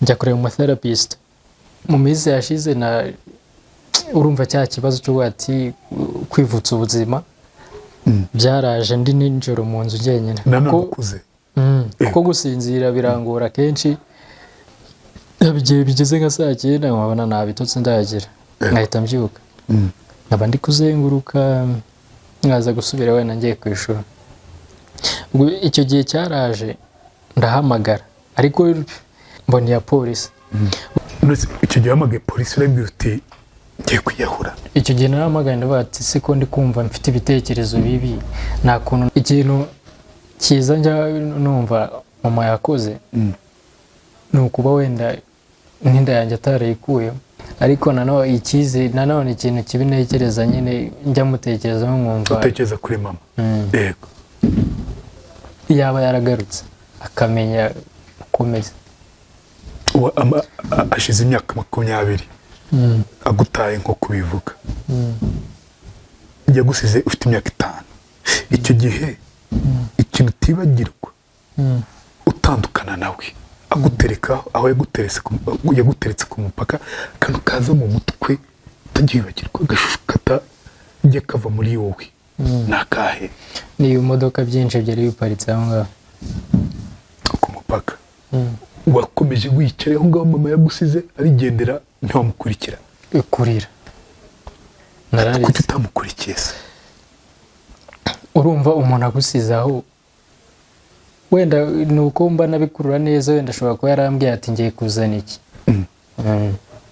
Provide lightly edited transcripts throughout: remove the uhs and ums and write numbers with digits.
Njya kureba umutherapist mu minsi yashize. Na urumva cya kibazo cyo ati kwivutsa ubuzima byaraje ndi nijoro mu nzu njyenyine. Nanone ukuze? Kuko gusinzira birangora kenshi. Igihe bigeze nka saa 9 nkabona nabitotse, ndagira nkahita mbyuka, nkaba ndi kuzenguruka, nkaza gusubira wenda ngiye ku ishuri. Ubwo icyo gihe cyaraje, ndahamagara, ariko mbona iya polisi. None icyo gihe wahamagaye polisi, urabwira uti ngiye kwiyahura? Icyo gihe narahamagaye, ndavuga ati se ko ndi kumva mfite ibitekerezo bibi, nta kuntu ikintu cyiza njya numva mama yakoze ni ukuba wenda n'inda yanjye atarayikuyemo. Ariko nanone ikize, nanone ikintu kibi ntekereza nyine, njya mutekerezaho nkumva Utekereza kuri mama? Yego. Yaba yaragarutse akamenya uko meze. Ashize imyaka 20 agutaye, nko kubivuga. Yagusize ufite imyaka 5. Icyo gihe ikintu utibagirwa utandukana nawe, agutereka aho yaguteretse ku mupaka, akantu kaza mu mutwe utabyibagirwa, agashusho katajya kava muri wowe, ni akahe? Ni ibimodoka byinshi byari biparitse aho ngaho. Ku mupaka? Wakomeje wicaye aho ngaho mama yagusize arigendera, ntiwamukurikira? Kurira. Kuki Nararize. utamukurikiye se? Urumva umuntu agusize aho, wenda ni uko mba nabikurura neza, wenda ashobora kuba yarambwiye ati ngiye kuzana iki.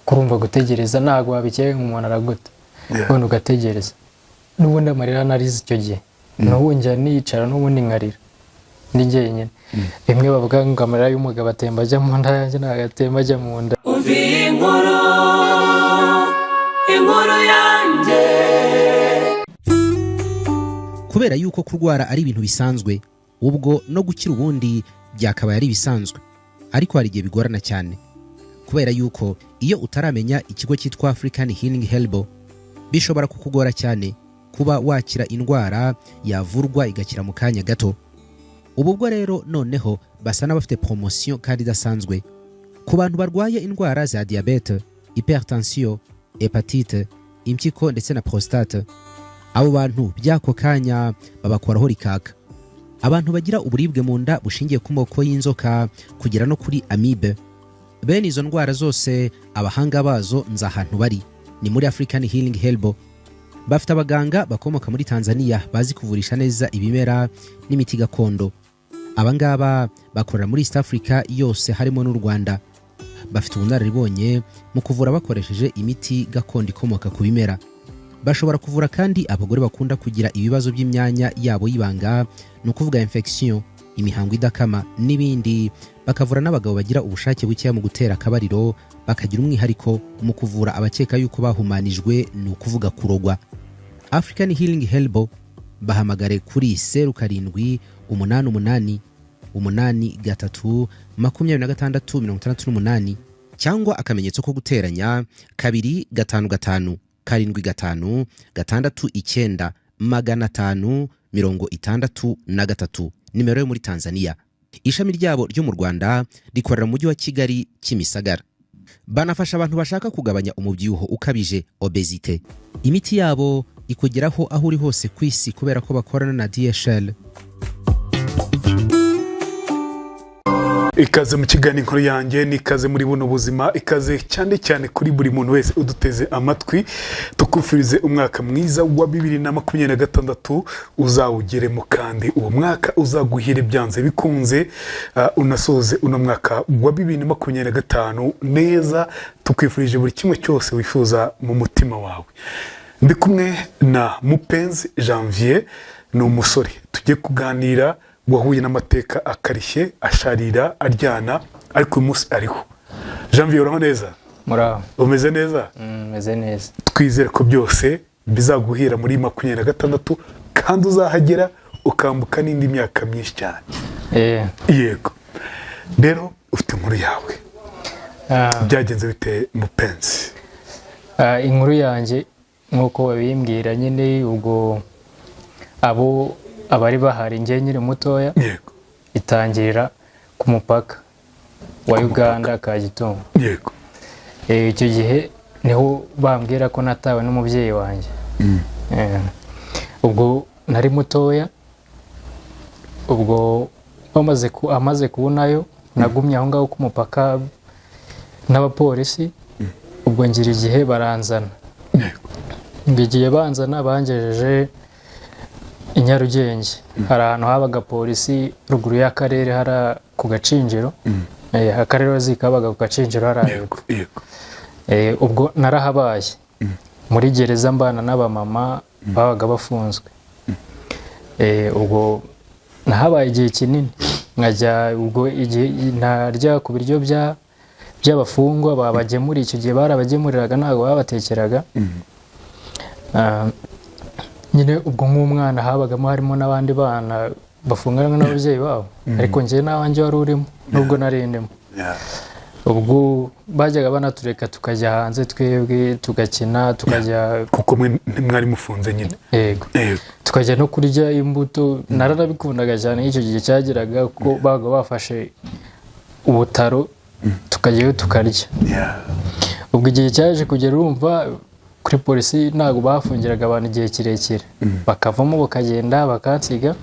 Kurumva gutegereza ntabwo wabikeka, umuntu araguta. Wenda ugategereza, n'ubundi amarira narize icyo gihe, n'ubu njya nicara n'ubundi nkarira ndi njyenyine. Bimwe bavuga ngo amarira y'umugabo atemba ajya mu nda, yanjye ntabwo atemba ajya mu nda. Umva iyi nkuru, inkuru yanjye. Kubera yuko kurwara ari ibintu bisanzwe, ubwo no gukira ubundi byakabaye ari ibisanzwe, ariko hari igihe bigorana cyane, kubera yuko iyo utaramenya ikigo cyitwa African Healing Herbal, bishobora kukugora cyane kuba wakira indwara yavurwa igakira mu kanya gato. Ubu bwo rero noneho basa n'abafite promotion kandi idasanzwe ku bantu barwaye indwara za diyabete, hypertension, hépatite, impyiko ndetse na prostate. Abo bantu by'ako kanya babakoraho rikaka. Abantu bagira uburibwe mu nda bushingiye ku moko y'inzoka kugera no kuri amibe, bene izo ndwara zose abahanga bazo nzi ahantu bari, ni muri African Healing Herbal. Bafite abaganga bakomoka muri Tanzania bazi kuvurisha neza ibimera n'imiti gakondo. Aba ngaba bakorera muri East Africa yose, harimo n'u Rwanda. Bafite ubunararibonye mu kuvura bakoresheje imiti gakondo ikomoka ku bimera. Bashobora kuvura kandi abagore bakunda kugira ibibazo by'imyanya yabo y'ibanga, ni ukuvuga infection, imihango idakama n'ibindi. Bakavura n'abagabo bagira ubushake bukeya mu gutera akabariro. Bakagira umwihariko mu kuvura abakeka yuko bahumanijwe, ni ukuvuga kurogwa. African Healing Herbal, bahamagare kuri 0788 83 26 68, cyangwa akamenyetso ko guteranya 255 756 9563, nimero yo muri Tanzania. Ishami ryabo ryo mu Rwanda rikorera mu mujyi wa Kigali, Kimisagara. Banafasha abantu bashaka kugabanya umubyibuho ukabije, obésité. Imiti yabo ikugeraho aho uri hose ku isi, kubera ko bakorana na DHL. Ikaze mu kiganiro Inkuru Yanjye, ni ikaze muri buno buzima, ikaze cyane cyane kuri buri muntu wese uduteze amatwi. Tukufurize umwaka mwiza wa 2026, uzawugeremo kandi uwo mwaka uzaguhire byanze bikunze, unasoze uno mwaka wa 2025 neza. Tukwifurije buri kimwe cyose wifuza mu mutima wawe. Ndi kumwe na Mupenzi Janvier, ni umusore tugiye kuganira wahuye n'amateka akarishye, asharira, aryana, ariko uyu munsi ariho. Janvier, uraho neza? Muraho. Umeze neza? Meze neza. Twizere ko byose bizaguhira muri 26, kandi uzahagera ukambuka n'indi myaka myinshi cyane. Yego, rero ufite inkuru yawe. Byagenze bite, Mupenzi? Inkuru yanjye nk'uko babimbwira nyine, ubwo abo abari bahari, njye nkiri mutoya, itangirira ku mupaka. wa Uganda, Kagitumba. Icyo gihe niho bambwira ko natawe n'umubyeyi wanjye. Ubwo nari mutoya, ubwo amaze kubonayo nagumye aho ngaho ku mupaka n'abapolisi. Ubwo ngira igihe baranzana. Ngo igihe banzana bangejeje i Nyarugenge, hari ahantu habaga polisi ruguru y'akarere, hari ku Gacinjiro. Akarere wazi kabaga ku Gacinjiro hari yego yego Ubwo narahabaye muri gereza, mbana n'abamama babaga bafunzwe. Ubwo nahabaye igihe kinini, nkajya ubwo igihe ntarya ku biryo by'abafungwa babagemuriye. Icyo gihe barabagemuriraga, ntabwo babatekeraga. Nyine ubwo nk'umwana habagamo harimo n'abandi bana bafunganywe n'ababyeyi babo, ariko njyewe n'abanjye wari urimo nubwo nari ndimo. Ubwo bajyaga banatureka tukajya hanze twebwe tugakina, tukajya Kuko mwe ntimwari mufunze nyine. Yego. Tukajya no kurya imbuto, naranabikundaga cyane. Icyo gihe cyageraga ko babaga bafashe ubutaro, tukajyayo tukarya. Ubwo igihe cyaje kugera, urumva kuri polisi ntabwo bafungiraga abantu igihe kirekire, bakavamo bakagenda bakansiga.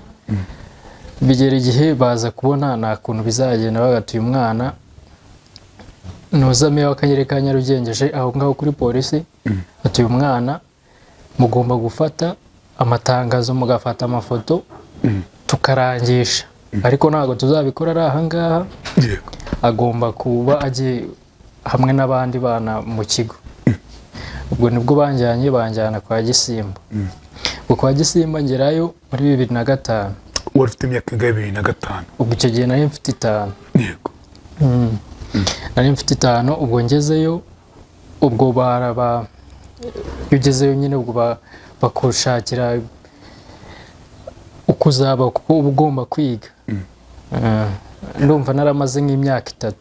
Bigera igihe baza kubona nta kuntu bizagenda, bagatuye umwana ntuzame w'akarere ka Nyarugenge aje aho ngaho kuri polisi, atuye umwana, mugomba gufata amatangazo, mugafata amafoto, tukarangisha, ariko ntabwo tuzabikora ari aha ngaha. Agomba kuba agiye hamwe n'abandi bana mu kigo. Ubwo nibwo banjyanye, banjyana kwa Gisimba. Ubwo kwa Gisimba ngerayo muri 2005. Wari ufite imyaka ingahe 2005? Ubwo icyo gihe nari mfite 5. Nari mfite 5. Ubwo ngezeyo, ubwo baraba iyo ugezeyo nyine ubwo bakushakira uko uzaba, kuko uba ugomba kwiga. Ndumva naramaze nk'imyaka 3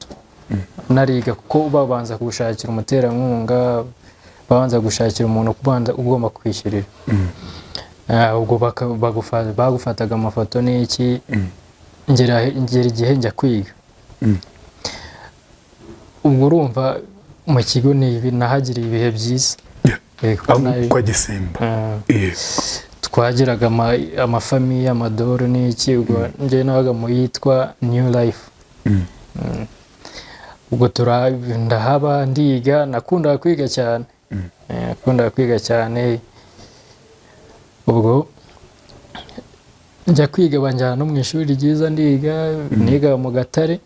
nariga, kuko babanza kugushakira umuterankunga, babanza gushakira umuntu kubanza ugomba kwishyurira. Ubwo bagufataga amafoto n'iki. Ngera igihe njya kwiga. Ubwo urumva mu kigo nahagiriye ibihe byiza. Kuko Aho kwa Gisimba. Twagiraga amafamiye, amadoro n'iki. Ubwo njye nabaga mu yitwa New Life. Ubwo ndahaba ndiga, nakundaga kwiga cyane. Nakundaga kwiga cyane. Ubwo njya kwiga, banjyana no mu ishuri ryiza ndiga, niga mu Gatare.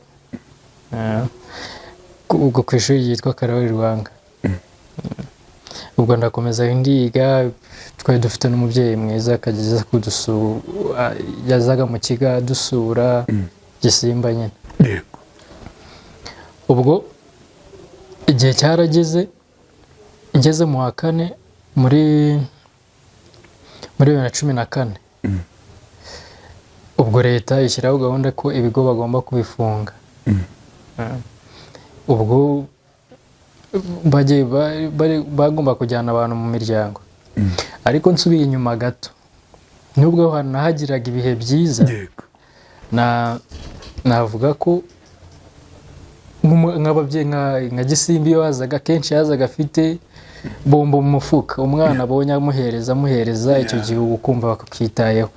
Ubwo ku ishuri ryitwa Karori Rwanga. Ubwo ndakomeza ndiga, twari dufite n'umubyeyi mwiza akageza kudusura, yazaga mu kigo adusura, Gisimba nyine. Ubwo igihe cyarageze, ngeze mu wa kane muri 2014, ubwo leta ishyiraho gahunda ko ibigo bagomba kubifunga. Ubwo bagiye bagomba kujyana abantu mu miryango. Ariko nsubiye inyuma gato, nubwo aho hantu nahagiraga ibihe byiza, navuga ko nk'ababyeyi nka Gisimba iyo yazaga, kenshi yazaga afite bombo mu mufuka, umwana abonye amuhereza amuhereza. Icyo gihe uba ukumva bakakwitayeho.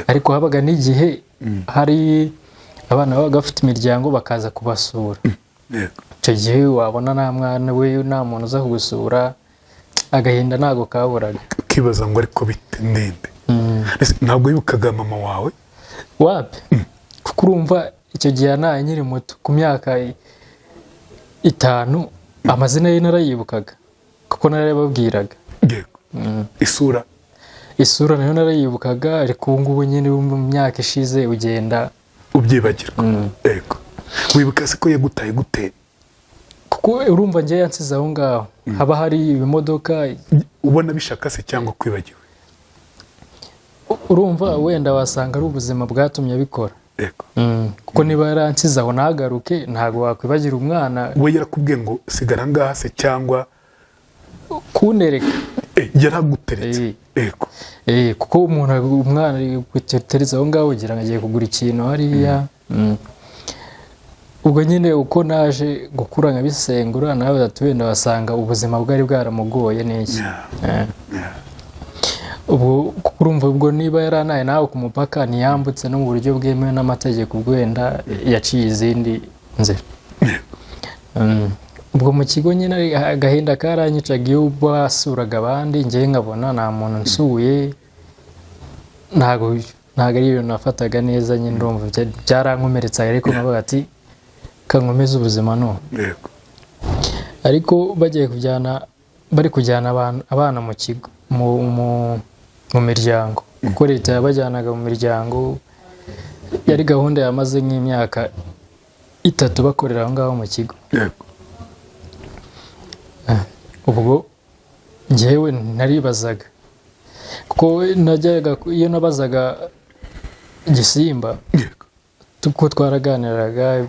Ariko habaga n'igihe hari abana babaga bafite imiryango bakaza kubasura. Icyo gihe wabona nta mwana we, nta muntu uza kugusura, agahinda ntabwo kaburaga. Ukibaza ngo ariko bite ndende. Ese ntabwo wibukaga mama wawe? Wapi, kuko urumva icyo gihe naye nkiri muto, ku myaka 5, amazina ye narayibukaga kuko narayababwiraga. Isura? Isura nayo narayibukaga, ariko ubu ngubu nyine mu myaka ishize ugenda ubyibagirwa. Yego. Wibuka se ko yagutaye gute? Kuko urumva njye yansize aho ngaho haba hari ibimodoka. Ubona bishaka se cyangwa kwibagiwe? Urumva wenda wasanga ari ubuzima bwatumye abikora. Kuko niba yaransize aho ntagaruke, ntabwo wakwibagira umwana. We yarakubwiye ngo sigara ngaha se cyangwa? Kuntereka. Yaraguteretse? Kuko umuntu, umwana guteretse aho ngaho ugira ngo agiye kugura ikintu hariya. Ubwo nyine uko naje gukura nkabisengura, nawe ati wenda wasanga ubuzima bwari bwaramugoye n'iki. Ubwo kuko urumva, ubwo niba yaranaye nawe ku mupaka, ntiyambutse no mu buryo bwemewe n'amategeko, ubwo wenda yaciye izindi nzira. Ubwo mu kigo nyine agahinda karanyicaga iyo basuraga abandi, njyewe nkabona nta muntu nsuye. Ntabwo ari ibintu nafataga neza nyine, ndumva byarankomeretsaga, ariko nkavuga ati kankomeze ubuzima none. Ariko bagiye kujyana, bari kujyana abana mu kigo, mu miryango, kuko leta yabajyanaga mu miryango, yari gahunda yamaze nk'imyaka 3 bakorera aho ngaho mu kigo. Ubwo njyewe naribazaga, kuko najyaga, iyo nabazaga Gisimba, kuko twaraganiraga,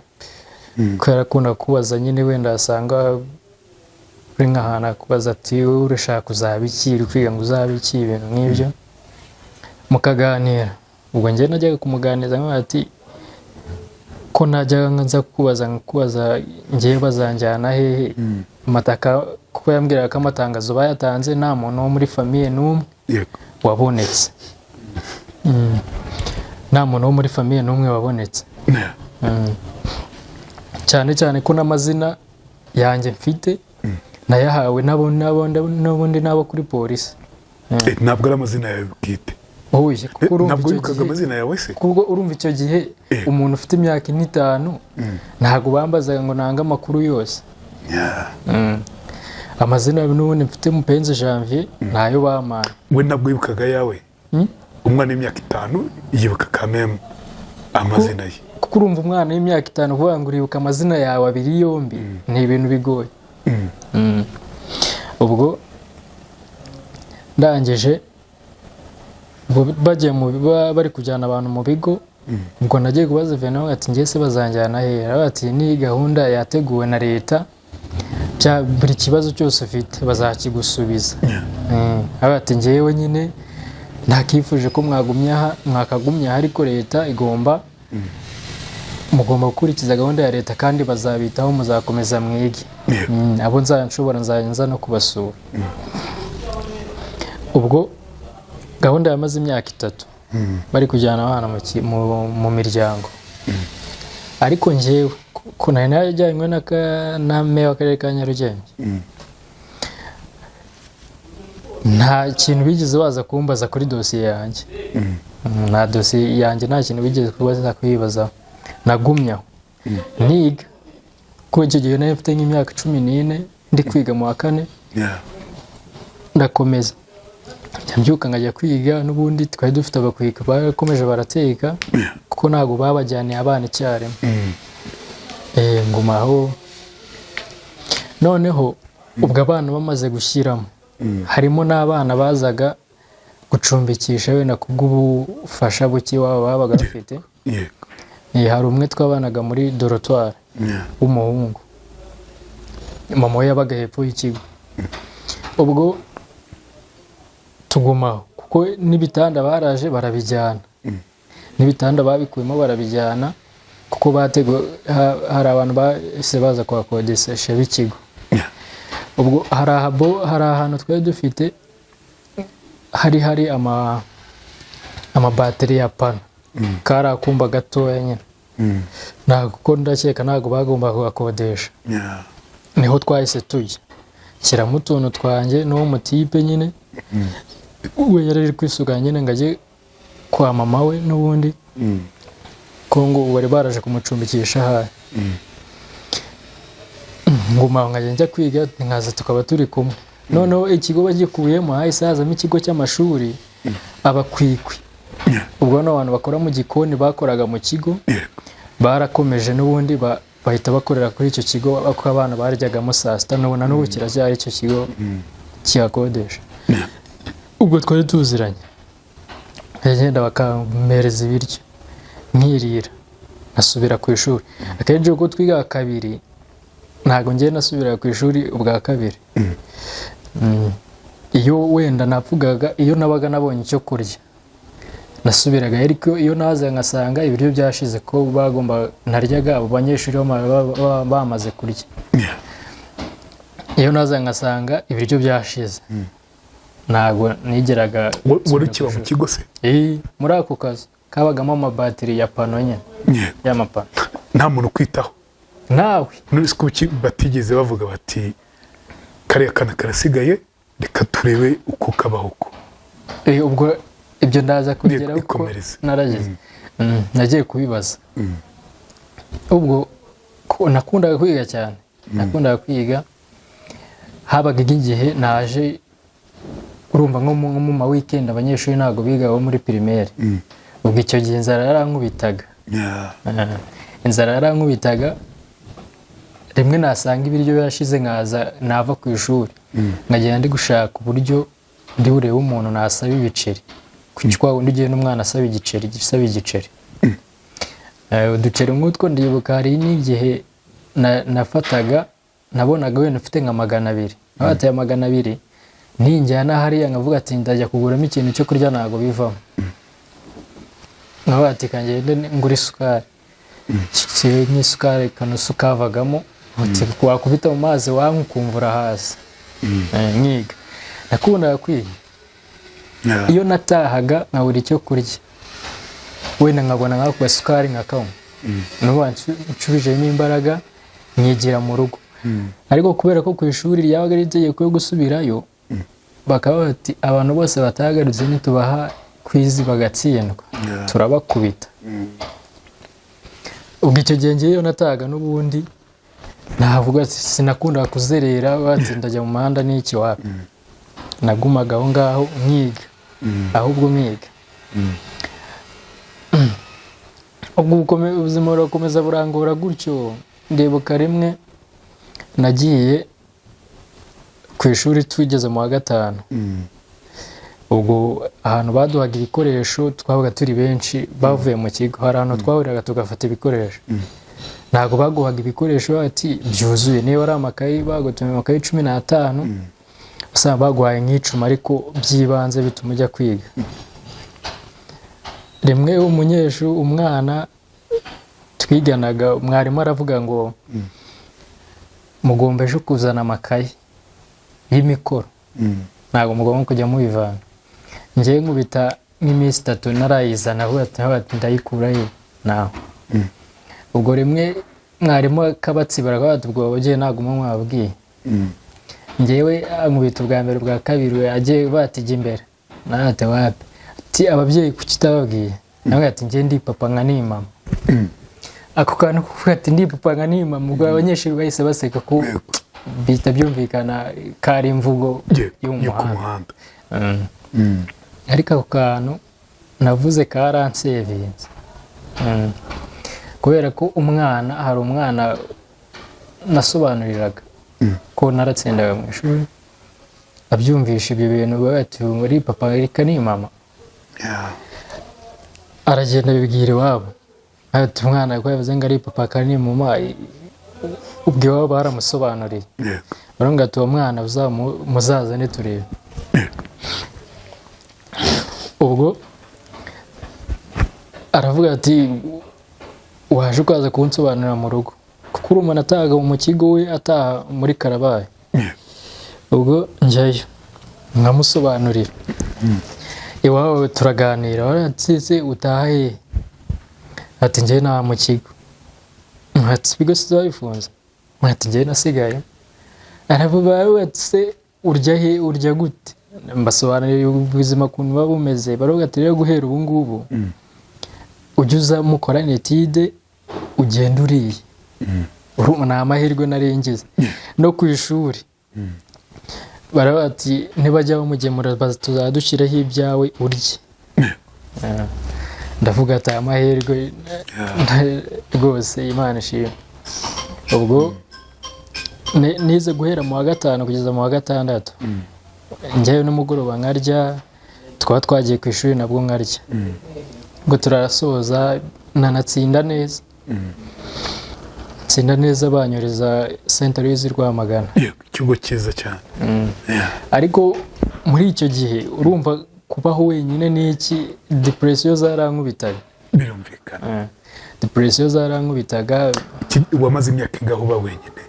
ko yarakunda kubaza nyine, wenda asanga uri nk'ahantu akubaza ati: "Wowe urashaka uzaba iki? Uri kwiga ngo uzabe iki?" Ibintu nk'ibyo mukaganira. Ubwo njyewe najyaga kumuganiriza nkamubaza ati: "Ko najyaga nza kukubaza, nkakubaza njyewe bazanjyana hehe?" Amataka, kuko yambwiraga ko amatangazo bayatanze nta muntu wo muri famille n'umwe wabonetse. Nta muntu wo muri famille n'umwe wabonetse. Cyane cyane ko n'amazina yanjye mfite nayahawe n'ubundi n'abo kuri polisi. Ntabwo ari amazina yawe bwite? Oya, kuko urumva Ntabwo icyo wibukaga gihe amazina yawe se? Kuko urumva icyo gihe umuntu ufite imyaka 4, 5, ntabwo bambazaga ngo nange amakuru yose. Amazina n'ubundi mfite, Mupenzi Janvier, ntayo bampaye. We ntabwo wibukaga ayawe? Mm. Umwana w'imyaka 5 yibuka kameme amazina ye? Kuko urumva umwana w'imyaka 5, kuvuga ngo uribuka amazina yawe abiri yombi, ni ibintu bigoye. Ubwo ndangije, ubwo bagiye bari kujyana abantu mu bigo, ubwo nagiye kubaza Venom ati: "Njye se bazanjyana hehe?" Aravuga ati: "Ni gahunda yateguwe na leta, bya buri kibazo cyose ufite bazakigusubiza." Aravuga ati: "Njyewe nyine ntakifuje ko mwagumya aha, mwakagumya aha, ariko leta igomba, mugomba gukurikiza gahunda ya leta kandi bazabitaho, muzakomeza mwige." Abo nzajya nshobora nzajya nza no kubasura. Ubwo gahunda yamaze imyaka 3 bari kujyana abana mu miryango, ariko njyewe ko nari narajyanywe na meya w'akarere ka Nyarugenge, nta kintu bigeze baza kumbaza kuri dosiye yanjye. Nta dosiye yanjye, nta kintu bigeze kubaza kuyibazaho. Nagumye aho niga, kuko icyo gihe nari mfite nk'imyaka 14, ndi kwiga mu wa kane. Ndakomeza njya mbyuka nkajya kwiga. N'ubundi twari dufite abakwika barakomeje barateka, kuko ntabwo babajyaniye abana icyarimwe. Nguma aho. Noneho ubwo abana bamaze gushyiramo, harimo n'abana bazaga gucumbikisha wenda kubw'ubufasha buke iwabo babaga bafite. Hari umwe twabanaga muri dortoir w'umuhungu, mama we yabaga hepfo y'ikigo. Ubwo tugumaho, kuko n'ibitanda baraje barabijyana, n'ibitanda babikuyemo barabijyana, kuko hari abantu bahise baza kuhakodesha b'ikigo. Ubwo hari ahantu twari dufite, hari amabateri ya pano, kari akumba gatoya nyine. Ntabwo, kuko ndakeka ntabwo bagomba kuhakodesha. Niho twahise tujya, shyiramo utuntu twanjye n'uwo mutipe nyine. We yari ari kwisuka nyine ngo ajye kwa mama we n'ubundi, ko ngo bari baraje kumucumbikisha ahari. Nguma nkajya njya kwiga, nkaza tukaba turi kumwe. Noneho ikigo bagikuyemo, hahise hazamo ikigo cy'amashuri, abakwikwi, ubwo ni abantu bakora mu gikoni bakoraga mu kigo, barakomeje n'ubundi bahita bakorera kuri icyo kigo, kuko abana baryagamo saa sita. N'ubu na n'ubu kiracyari icyo kigo kihakodesha. Ubwo twari tuziranye, ngenda bakampereza ibiryo nkirira, nkasubira ku ishuri. Akenshi uko twiga kabiri, ntabwo ngiye nasubira ku ishuri ubwa kabiri. Iyo wenda navugaga, iyo nabaga nabonye icyo kurya. Nasubiraga, ariko iyo naza ngasanga ibiryo byashize, ko bagomba naryaga abo banyeshuri bamaze kurya. Iyo naza ngasanga ibiryo byashize, ntabwo nigeraga Wari ukiba mu kigo se? Eh, muri ako kazu kabagamo amabatiri ya pano nyine, y'amapano. Nta muntu ukwitaho? Nawe. None se kuki batigeze bavuga bati: "Kariya kana karasigaye, reka turebe uko kabaho"? Uko Eh, ubwo ibyo ndaza kugeraho kuko Ikomereze. narageze. Nagiye kubibaza. Ubwo nakundaga kwiga cyane, nakundaga kwiga. Habaga nk'igihe naje, urumva nko mu ma weekend abanyeshuri ntabwo biga bo muri primaire. Ubwo icyo gihe inzara yarankubitaga. Inzara yarankubitaga. Rimwe nasanga ibiryo byashize, nkaza nava ku ishuri nkagenda ndi gushaka uburyo ndi burebe umuntu nasaba ibiceri, kuki kwa wundi ugenda umwana asaba igiceri, asaba igiceri. Uduceri nk'utwo, ndibuka hari n'igihe nafataga, nabonaga wenda mfite nka 200, nafataye 200 ninjyana hariya nkavuga ati ndajya kuguramo ikintu cyo kurya, ntabwo bivamo. Nkavuga ati kangende ngura isukari. Nk'isukari kanusu kavagamo, uti wakubita mu mazi wanywa ukumva urahaze. Nkiga, nakundaga kwiga. Iyo natahaga nkabura icyo kurya, wenda nkabona nk'ako gasukari nkakanywa, nubu nshubijemo imbaraga nkigira mu rugo. Ariko kubera ko ku ishuri ryabaga ari itegeko yo gusubirayo, bakaba bati abantu bose batagarutse nitubaha quiz bagatsindwa turabakubita. Ubwo icyo gihe ngewe iyo natahaga n'ubundi navuga ati sinakundaga kuzerera, bati ndajya mu muhanda n'iki, wapi. Nagumaga aho ngaho nkiga, ahubwo nkiga. Ubwo ubuzima burakomeza burangora gutyo. Ndibuka rimwe nagiye ku ishuri tugeze mu wa gatanu. Ubwo ahantu baduhaga ibikoresho twabaga turi benshi bavuye mu kigo, hari ahantu twahuriraga tugafata ibikoresho. Ntabwo baguhaga ibikoresho ati byuzuye. Niba ari amakayi, bagutumye amakayi 15, usanga baguhaye nk'icumi, ariko by'ibanze bituma ujya kwiga. Rimwe umunyeshuri, umwana twiganaga, mwarimu aravuga ngo mugomba ejo kuzana amakayi y'imikoro, ntabwo mugomba kujya mubivana. Njyewe nkubita nk'iminsi 3 narayizana, avuga ati ndayikura he nawe? Ubwo rimwe mwarimu akabatsibara, akavuga ati ubwo ababyeyi ntabwo muba mwababwiye. Njyewe ankubita ubwa mbere, ubwa kabiri agiye batijya imbere, nawe ati wapi, ati ababyeyi kuki utababwiye? Nawe ati njye ndi papa nka ni mama. Ako kantu kuvuga ati ndi papa nka ni mama, ubwo abanyeshuri bahise baseka ko bihita byumvikana ko ari imvugo yo yo ku mu muhanda. Muhanda. Ariko ako kantu navuze karansevinze. Kubera ko umwana, hari umwana nasobanuriraga ko naratsindaga mu ishuri, abyumvisha ibyo bintu bati muri papa reka ni mama. Aragenda abibwira iwabo, ati umwana ko yavuze ngo ari papa kandi ni mama. Ubwo iwabo baramusobanuriye, baravuga ati uwo mwana muzazane turebe. Ubwo aravuga ati waje ukaza kunsobanurira mu rugo, kuko urumva natahaga mu kigo, we ataha muri Karabaye. Ubwo njyayo nkamusobanurira, iwabo turaganira, waratsinze utaha he? Ati njyewe ntaha mu kigo. Ati ibigo si bifunze? Ati njyewe nasigaye. Aravuga ati se urya he, urya gute? Mbasobanurira ubuzima ukuntu buba bumeze. Baravuga ati rero guhera ubu ngubu ujye uza mukorane étude, ugenda uriye. Urumva ni amahirwe nari ngize. No ku ishuri baravuga ati nibajya bamugemura tuzajya dushyiraho ibyawe urye. Ndavuga ati aya mahirwe rwose Imana ishimwe. Ubwo nize guhera mu wa gatanu kugeza mu wa gatandatu, njyayo nimugoroba nkarya, twaba twagiye ku ishuri nabwo nkarya. Ubwo turasoza, nanatsinda neza, nsinda neza, banyohereza Saint Aloys Rwamagana. Yego, ikigo cyiza cyane. Ariko muri icyo gihe urumva Kubaho wenyine ni iki, depression zarankubitaga. Birumvikana. Depression zarankubitaga. Wamaze imyaka ingahe uba wenyine?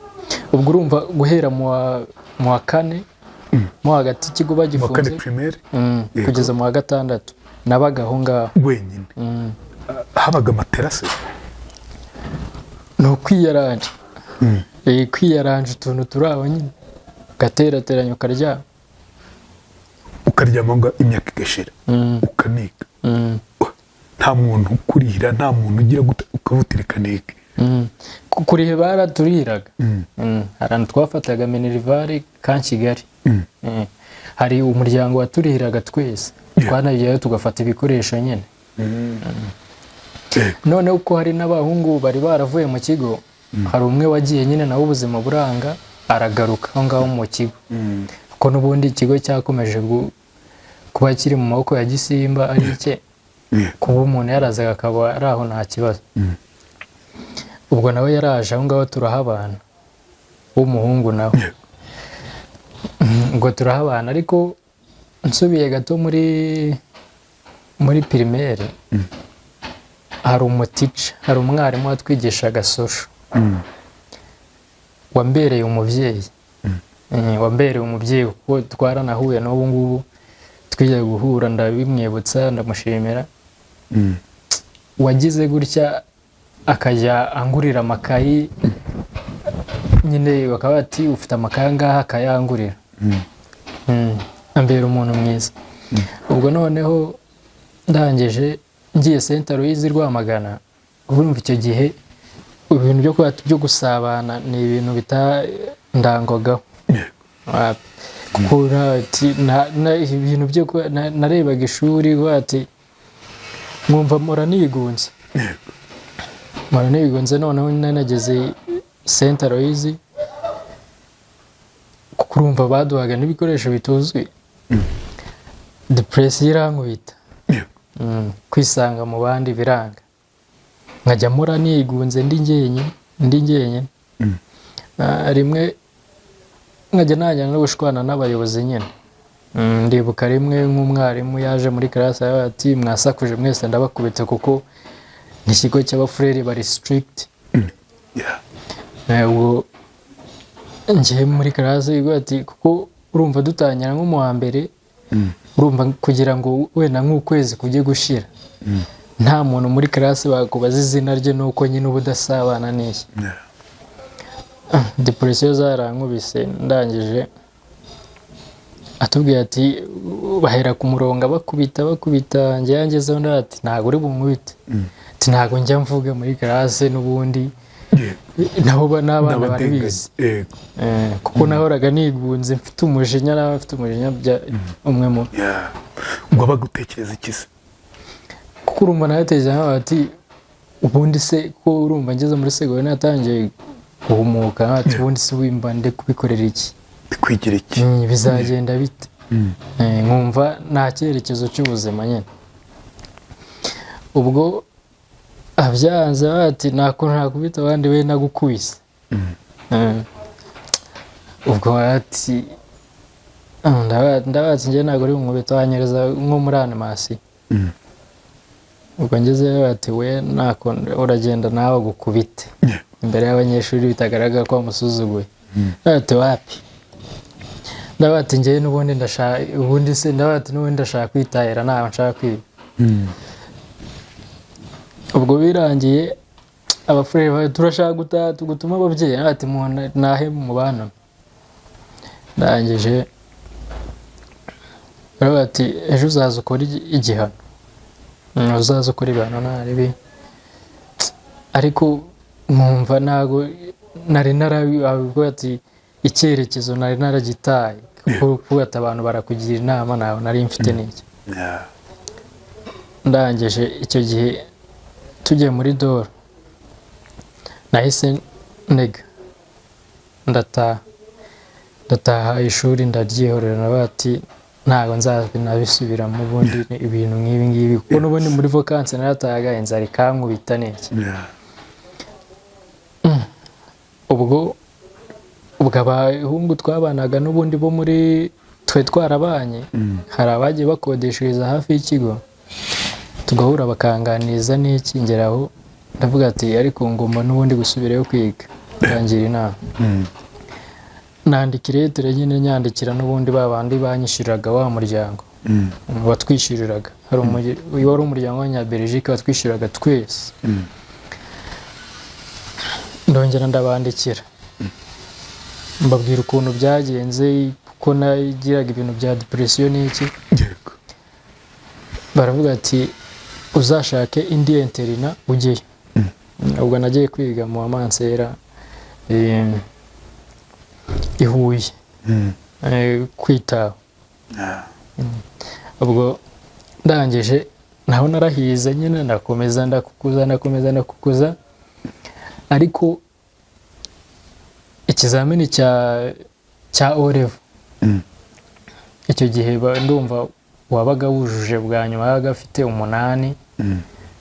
Ubwo urumva guhera mu wa kane, mo hagati ikigo Mu wa kane bagifunze, primaire? Yego. Kugeza mu wa gatandatu nabaga aho ngaho. Wenyine? Habaga amaterase? Ni ukwiyaranja. Kwiyaranja utuntu turi aho nyine, ugaterateranya ukaryama. Ukaryama ngo imyaka igashira, ukaniga, nta muntu ukurihira, nta muntu ugira gute, ukavutirika nige? Kurihe baraturihiraga. Hari ahantu twafataga minerval ka Kigali. Hari umuryango waturihiraga twese. Twanajyayo tugafata ibikoresho nyine. Noneho uko hari n'abahungu bari baravuye mu kigo, hari umwe wagiye nyine nawe ubuzima buranga, aragaruka aho ngaho mu kigo, kuko n'ubundi ikigo cyakomeje kuba kiri mu maboko ya Gisimba ari icye, kuba umuntu yarazaga akaba ari aho nta kibazo. Ubwo nawe yaraje aho ngaho turahabana, w'umuhungu nawe. Ubwo turahabana, ariko nsubiye gato muri primaire, hari umutica, hari umwarimu watwigishaga social wambereye umubyeyi. Wambereye umubyeyi kuko twaranahuye n'ubu ngubu twijya guhura, ndabimwibutsa, ndamushimira. Wagize gutya akajya angurira amakayi nyine, bakaba bati ufite amakayi angahe, akayangurira. Ambera umuntu mwiza. Ubwo noneho ndangije ngiye Saint Aloys Rwamagana, urumva icyo gihe ibintu byo kuba byo gusabana ni ibintu bitandangwagaho. Wapi. Kuko ibintu byo narebaga ishuri ati nkumva mpora nigunze, mpora nigunze. Noneho nageze Saint Aloys, kuko urumva baduhaga n'ibikoresho bituzwi, depression irankubita. Kwisanga mu bandi biranga, nkajya mpora nigunze, ndi njyenyine, ndi njyenyine. Rimwe nkajya najyana no gushwana n'abayobozi nyine. Ndibuka rimwe nk'umwarimu yaje muri classe aravuga ati mwasakuje mwese ndabakubita, kuko ni ikigo cy'abafureri bari strict. Ubwo ngiye muri classe ivuga ati kuko urumva dutangira nko mu wa mbere, urumva kugira ngo wenda nk'ukwezi kujye gushira nta muntu muri classe bakubaza izina rye, nuko nyine uba udasabana n'iki. Depression zarankubise. Ndangije atubwiye ati bahera ku murongo bakubita bakubita, njyewe ngezeho ndavuga ati ntabwo uri bunkubite, ati ntabwo njya mvuga muri classe n'ubundi, nabo n'abana barabizi. Kuko nahoraga nigunze mfite umujinya, nawe mfite umujinya bya umwe mu Yeah. Ubwo bagutekereza iki se? Kuko urumva natekereje nkaho ati ubundi se, ko urumva ngeze muri segonderi natangiye guhumuka, nkaho ati ubundi se wimba nde kubikorera iki? Kwigira iki? Bizagenda bite? Nkumva nta cyerekezo cy'ubuzima nyine. Ubwo abyanze bati nta kuntu nakubita abandi we nagukubise. Ubwo ati ndabatse njye ntabwo uri bunkubite, wanyereza nko muri animation. Ubwo ngezeyo bati we nta kuntu, uragenda nawe agukubite imbere y'abanyeshuri bitagaragara ko wamusuzuguye. Ati wapi, ndabati njyewe n'ubundi ndashaka, ubundi se ndabati n'ubundi ndashaka kwitahira, ntabwo nshaka kwiga. Ubwo birangiye abafurere bati turashaka gutaha tugutuma ababyeyi, ati nahe mu bana. Ndangije baravuga ati ejo uzaza ukora igihano. Uzaza ukora ibihano ntaribi, ariko nkumva ntabwo nari narabivuga ati icyerekezo nari naragitaye, kuko kuvuga ati abantu barakugira inama ntabwo nari mfite n'iki. Ndangije icyo gihe tugiye muri doro, nahise ntega ndataha, ndataha ishuri ndaryihorera, nawe ati ntabwo nzabisubiramo ubundi ibintu nk'ibi ngibi, kuko n'ubundi muri vacances naratahaga inzara ikankubita n'iki. Ubwo abahungu twabanaga n'ubundi bo muri Twe twarabanye, hari abagiye bakodeshereza hafi y'ikigo, tugahura bakanganiriza n'iki. Ngeraho ndavuga ati: "Ariko ngomba n'ubundi gusubirayo kwiga." Bangira inama, nandika iretere nyine, nyandikira n'ubundi ba bandi banyishyuriraga, wa muryango watwishyuriraga. Hari uyu wari umuryango w'Abanyabelgique watwishyuriraga twese. Ndongera ndabandikira, mbabwira ukuntu byagenze, ko nagiraga ibintu bya depression n'iki. Baravuga ati: "Uzashake indi internat ujyeyo." Ubwo nagiye kwiga mu Bamansera i Huye, kwitaba. Ubwo ndangije naho narahize nyine, ndakomeza ndakukuza, ndakomeza ndakukuza, ariko ikizamini cya O-level icyo gihe ndumva wabaga wujuje bwa nyuma yabaga afite 8.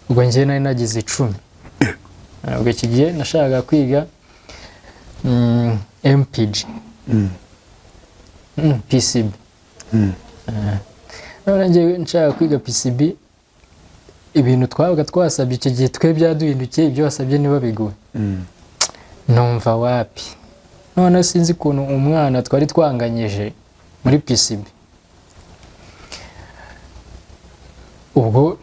Ubwo njyewe nari nagize 10. Ubwo iki gihe nashakaga kwiga MPG, PCB. None njyewe nshaka kwiga PCB, ibintu twabaga twasabye icyo gihe twe byaduhindukiye, ibyo wasabye ntibabiguhe. Numva wapi. None sinzi ukuntu umwana twari twanganyije muri PCB, ubwo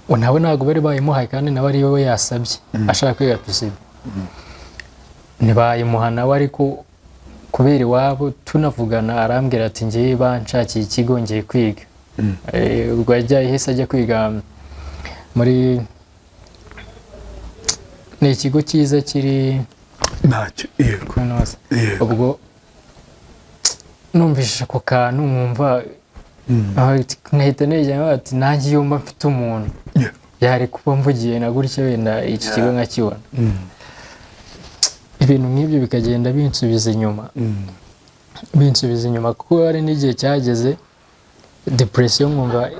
nawe ntabwo bari bayimuhaye, kandi nawe ariyo we yasabye ashaka kwiga PCB, ntibayimuha nawe. Ariko kubera iwabo tunavugana, arambwira ati: "Ngiye banshakiye ikigo, ngiye kwiga." Ubwo yajya ihise ajya kwiga muri, ni ikigo cyiza kiri Ntacyo, yego. Kaminuza. Ubwo numvise ako kantu, nkumva nkahita ntegera ati: "Nanjye iyo mba mfite umuntu yari kuba mvugiye na gutya, wenda iki kigo nkakibona." Ibintu nk'ibyo bikagenda binsubiza inyuma, binsubiza inyuma, kuko hari n'igihe cyageze depression nkumva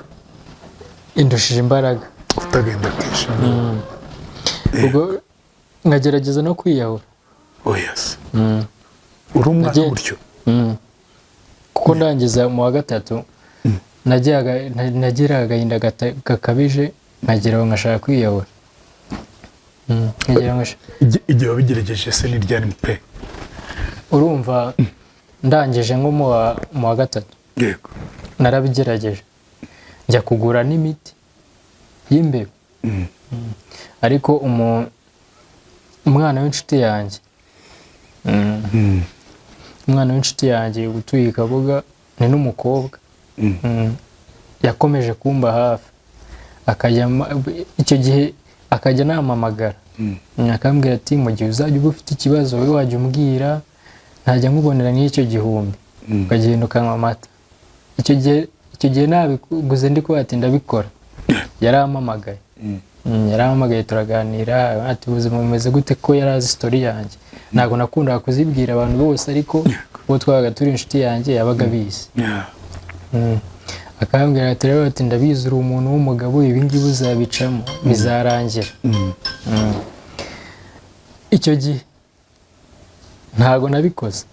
indushije imbaraga. Ufite agahinda kenshi. Ubwo nkagerageza no kwiyahura. Oh yes, uri umwana gutyo? Kuko ndangiza mu wa gatatu nagiraga agahinda gakabije, nkagera aho nkashaka kwiyahura. Nkagera Igihe wabigerageje se ni ryari pe? Urumva ndangije nko mu wa gatatu narabigerageje, njya kugura n'imiti y'imbeba. Ariko umwana w'inshuti yanjye, umwana w'inshuti yanjye utuye i Kabuga, ni n'umukobwa, yakomeje kumba hafi, akajya icyo gihe akajya anampamagara, akambwira ati: "Mu gihe uzajya uba ufite ikibazo, wowe wajya umbwira, ntajya nkubonera n'icyo gihumbi, ukagenda ukanywa amata." Icyo gihe nabiguze, ndi kuba ati ndabikora, yarampamagaye. Yarampamagaye turaganira, ati: "Ubuzima bumeze gute?" Ko yari azi story yanjye. Ntabwo nakundaga kuzibwira abantu bose, ariko uwo twabaga turi inshuti yanjye yabaga abizi. Akambwira ati: "Rero," ati, "ndabizi uri umuntu w'umugabo, ibi ngibi uzabicamo bizarangira." Icyo gihe ntabwo nabikoze.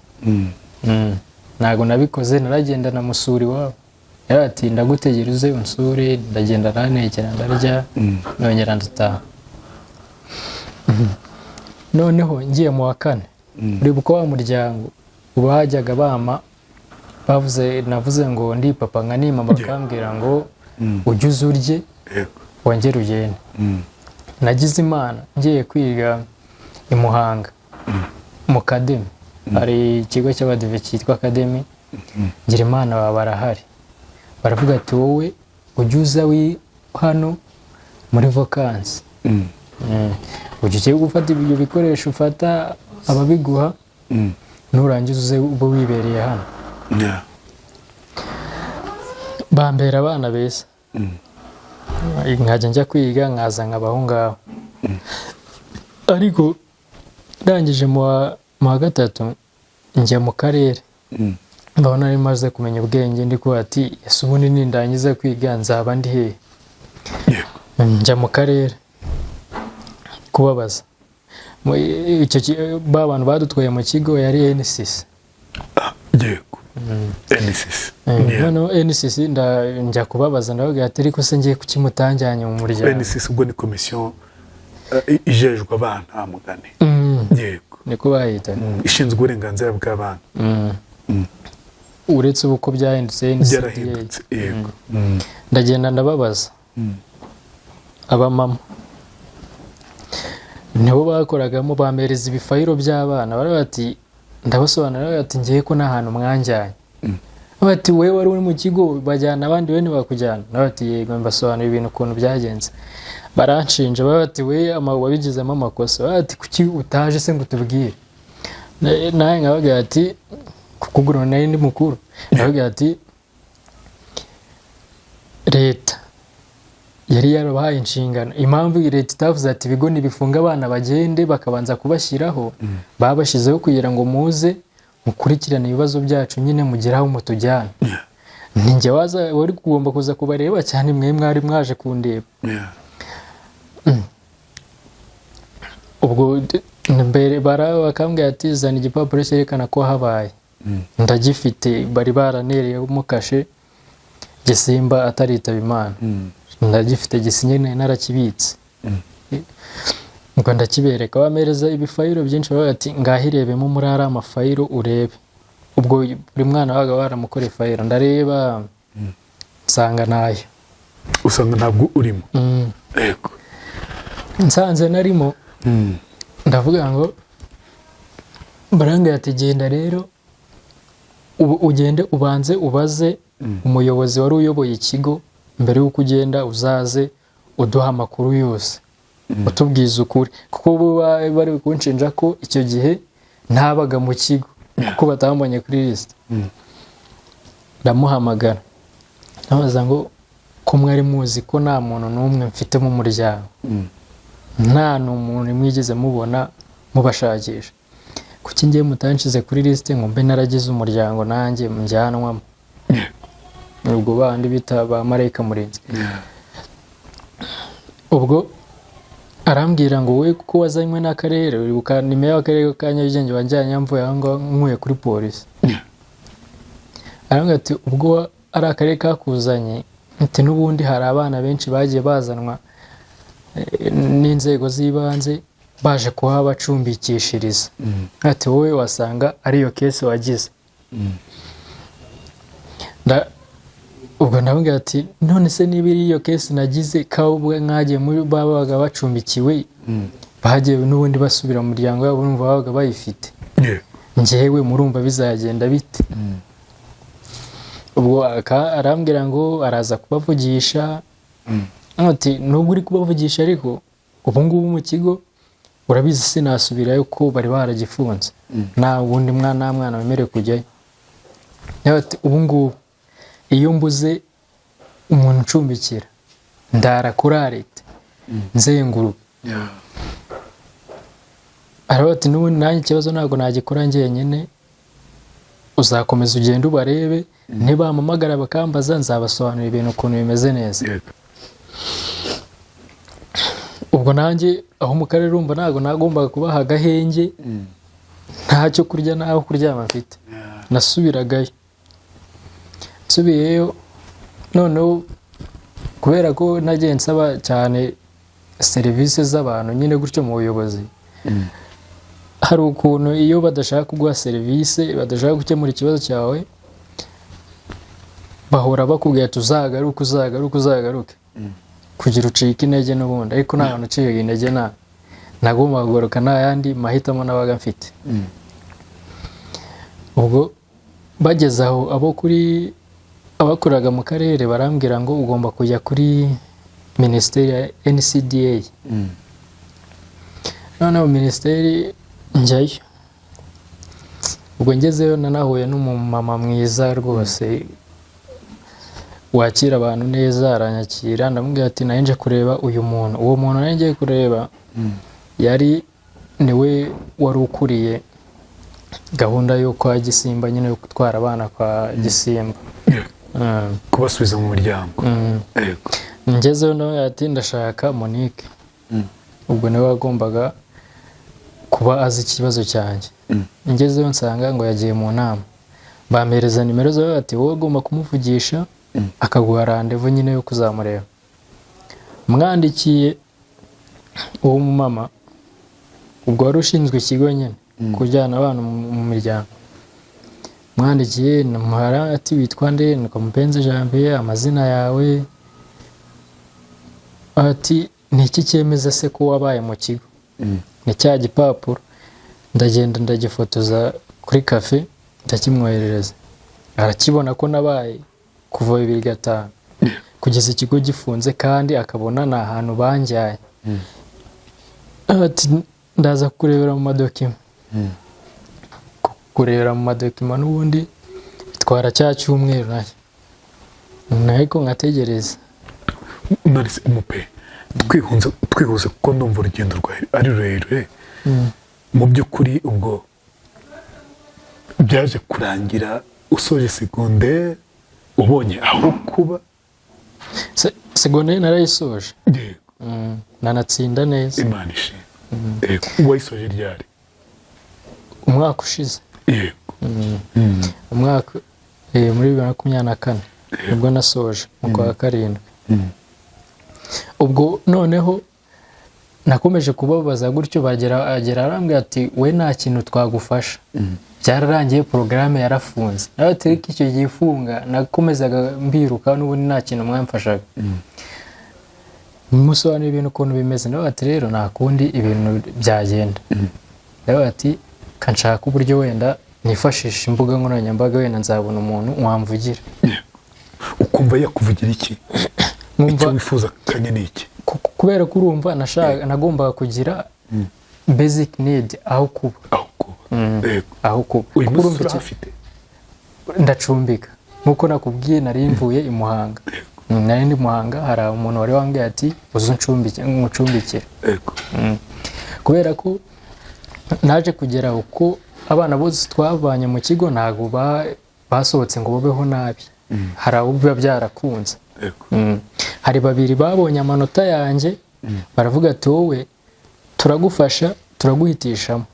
Ntabwo nabikoze, naragenda namusura iwabo. Yari ati: "Ndagutegera uze unsure." Ndagenda, arantekera, ndarya, nongera ndataha. Noneho ngiye mu wa kane, uribuka wa muryango bajyaga bama bavuze, navuze ngo ndi papa nka nima, bakambwira ngo ujye uza urye, wongere ugende. Nagize Imana ngiye kwiga i Muhanga mu Kademi, hari ikigo cy'Abadive cyitwa Academy. Ngira Imana baba barahari, baravuga ati: "Wowe ujye uza hano muri vacances, ujya ugiye gufata ibyo bikoresho, ufata ababiguha, nurangiza uze ube wibereye hano." Bambera abana beza, nkajya njya kwiga, nkaza nkabaho ngaho. Ariko ndangije mu wa gatatu njya mu karere, mbabona nari maze kumenya ubwenge, ndi kuvuga ati: "Ese ubundi nindangiza kwiga nzaba ndi hehe?" Njya mu karere kubabaza. Icyo ba bantu badutwaye mu kigo yari NCC. NCC. Yeah. Noneho NCC njya kubabaza, ndababwira ati: "Ariko se ngiye kuki mutanjyanye mu muryango?" NCC ubwo ni komisiyo ijejwe abana, mugani. Yego. Niko bayita. Ishinzwe uburenganzira bw'abana. Uretse ubu ko byahindutse NCDA. Byarahindutse, yego. Ndagenda ndababaza abamama, nibo bakoragamo, bampereza ibifayiro by'abana. Baravuga bati, ndabasobanurira bati: "Ngiye ko nta hantu mwanjyanye." Bati: "Wowe wari uri mu kigo, bajyana abandi, we ntibakujyana." Nawe bati: "Yego." Mbasobanurira ibintu ukuntu byagenze, baranshinja. Baravuga bati: "We wabigizemo amakosa." Baravuga bati: "Kuki utaje se ngo utubwire?" Nawe nkababwira ati, kuko ubwo nari ndi mukuru, nkababwira ati: "Leta yari yarabahaye inshingano. Impamvu leta itavuze ati ibigo ntibifunga abana bagende, bakabanza kubashyiraho, babashyizeho kugira ngo muze mukurikirane ibibazo byacu nyine, mugere aho mutujyana. Ni njye waza wari kugomba kuza kubareba cyane, mwe mwari mwaje kundeba." Ubwo mbere bakambwira ati: "Zana igipapuro cyerekana ko habaye." Ndagifite, bari baranereyemo kashe Gisimba ataritaba Imana. Ndagifite gisinye, nari narakibitse. Ngo ndakibereka, bampereza ibifayiro byinshi, bavuga ati: "Ngaho irebemo muri ari amafayiro urebe." Ubwo buri mwana wabaga baramukoreye fayiro, ndareba nsanga nayo. Usanga ntabwo urimo. Yego. Nsanze narimo, ndavuga ngo barambwira ati: "Genda rero ubu ugende ubanze ubaze umuyobozi wari uyoboye ikigo mbere y'uko ugenda, uzaze uduha amakuru yose, utubwiza ukuri," kuko bo bari kunshinja ko icyo gihe ntabaga mu kigo kuko batambonye kuri lisite. Ndamuhamagara, ndabaza ngo: "Ko mwari muzi ko nta muntu n'umwe mfite mu muryango, nta n'umuntu mwigeze mubona mubashakisha, kuki ngiye mutanshize kuri lisite ngo mbe naragize umuryango nanjye njyanwamo?" Ubwo bandi bita ba marayika murinzi. Ubwo arambwira ngo: "We kuko wazanywe n'akarere." Uribuka ni meya w'akarere ka Nyarugenge wanjyanye mvuye aho ngaho nkuye kuri polisi. Arambwira ati: "Ubwo ari akarere kakuzanye," ati, "n'ubundi hari abana benshi bagiye bazanwa n'inzego z'ibanze baje kuhabacumbikishiriza," ati, "wowe wasanga ariyo case wagize." Ubwo ndamubwira ati: "None se niba iri iyo case nagize, kabwe mwagiye muri babaga bacumbikiwe, bagiye n'ubundi basubira mu muryango wabo, urumva babaga bayifite, njyewe murumva bizagenda bite?" Ubwo arambwira ngo araza kubavugisha. Ati: "Nubwo uri kubavugisha, ariko ubu ngubu mu kigo urabizi sinasubirayo ko bari baragifunze, nta wundi mwana, nta mwana wemerewe kujyayo." Nawe ati: "Ubu ngubu iyo mbuze umuntu ucumbikira ndara kuri arrêt nzenguruka." Aravuga ati: "N'ubundi nanjye ikibazo ntabwo nagikora njyenyine, uzakomeza ugende ubarebe, nibampamagara bakambaza nzabasobanurira ibintu ukuntu bimeze neza." Ubwo nanjye aho mu karere urumva ntabwo nagombaga kubaha agahenge, ntacyo kurya n'aho kuryama mfite. Nasubiragayo, nsubiyeyo noneho kubera ko nagiye nsaba cyane serivisi z'abantu nyine gutyo mu buyobozi, hari ukuntu iyo badashaka kuguha serivisi, badashaka gukemura ikibazo cyawe, bahora bakubwira ati: "Uzagaruke, uzagaruke, uzagaruke," kugira ucike intege n'ubundi. Ariko nta hantu uciye intege, nta nagombaga kugaruka, nta yandi mahitamo nabaga mfite. Ubwo bageze aho, abo kuri abakoraga mu karere barambwira ngo: "Ugomba kujya kuri minisiteri ya NCDA." Noneho minisiteri njyayo. Ubwo ngezeyo nanahuye n'umumama mwiza rwose wakira abantu neza, aranyakira. Ndamubwira ati: "Nari nje kureba uyu muntu." Uwo muntu nari ngiye kureba yari niwe wari ukuriye gahunda yo kwa Gisimba nyine, yo gutwara abana kwa Gisimba. Kubasubiza mu muryango. Yego. Ngezeyo nawe ati: "Ndashaka Monique." Ubwo niwe wagombaga kuba azi ikibazo cyanjye. Ngezeyo nsanga ngo yagiye mu nama. Bampereza nimero zawe, ati wowe ugomba kumuvugisha akaguha rendez-vous nyine yo kuzamureba. Mwandikiye uwo mumama, ubwo wari ushinzwe ikigo nyine kujyana abana mu miryango. Mwandikiye, namuhara ati: "Witwa nde?" Nitwa Mupenzi Janvier. "Amazina yawe?" Ati: "Ni iki cyemeza se ko wabaye mu kigo?" Ni cya gipapuro. Ndagenda ndagifotoza kuri café, ndakimwoherereza, arakibona ko nabaye kuva 2005 kugeza ikigo gifunze, kandi akabona ni ahantu banjyanye. Ati: "Ndaza kurebera mu ma documents." Kurebera mu ma documents n'ubundi bitwara cya cyumweru nacyo, ariko nkategereza. None se umupe, twihunze, twihuse kuko ndumva urugendo rwawe ari rurerure. Mu by'ukuri ubwo byaje kurangira usoje segonderi, ubonye aho kuba? Segonderi narayisoje. Yego. Nanatsinda neza. Imana ishimwe. Yego, wayisoje ryari? Umwaka ushize. Umwaka muri 2024 nibwo nasoje, mu kwa karindwi. Ubwo noneho nakomeje kubabaza gutyo, bagera agera arambwira ati: "We nta kintu twagufasha, byararangiye, porogaramu yarafunze." Nawe ati: "Ariko icyo gihe ifunga nakomezaga mbiruka, n'ubundi nta kintu mwamfashaga." Musobanura ibintu ukuntu bimeze. Nawe ati: "Rero nta kundi ibintu byagenda." Nawe ati: "Kanshaka uburyo wenda nifashisha imbuga nkoranyambaga, wenda nzabona umuntu wamvugira." Ukumva yakuvugira iki? Nkumva Icyo wifuza kanye ni iki? Kubera ko urumva nagombaga kugira basic need, aho kuba. Aho kuba, yego. Aho kuba. Uyu Kuko munsi urumva urahafite? Ndacumbika. Nk'uko nakubwiye, nari mvuye i Muhanga. Nari ndi Muhanga, hari umuntu wari wambwiye ati: "Uze uncumbike, nkucumbikire." Kubera ko naje kugera uko abana bose twabanye mu kigo ntabwo basohotse ngo babeho nabi, hari abo biba byarakunze. Hari babiri babonye amanota yanjye, baravuga ati: "Wowe turagufasha, turaguhitishamo,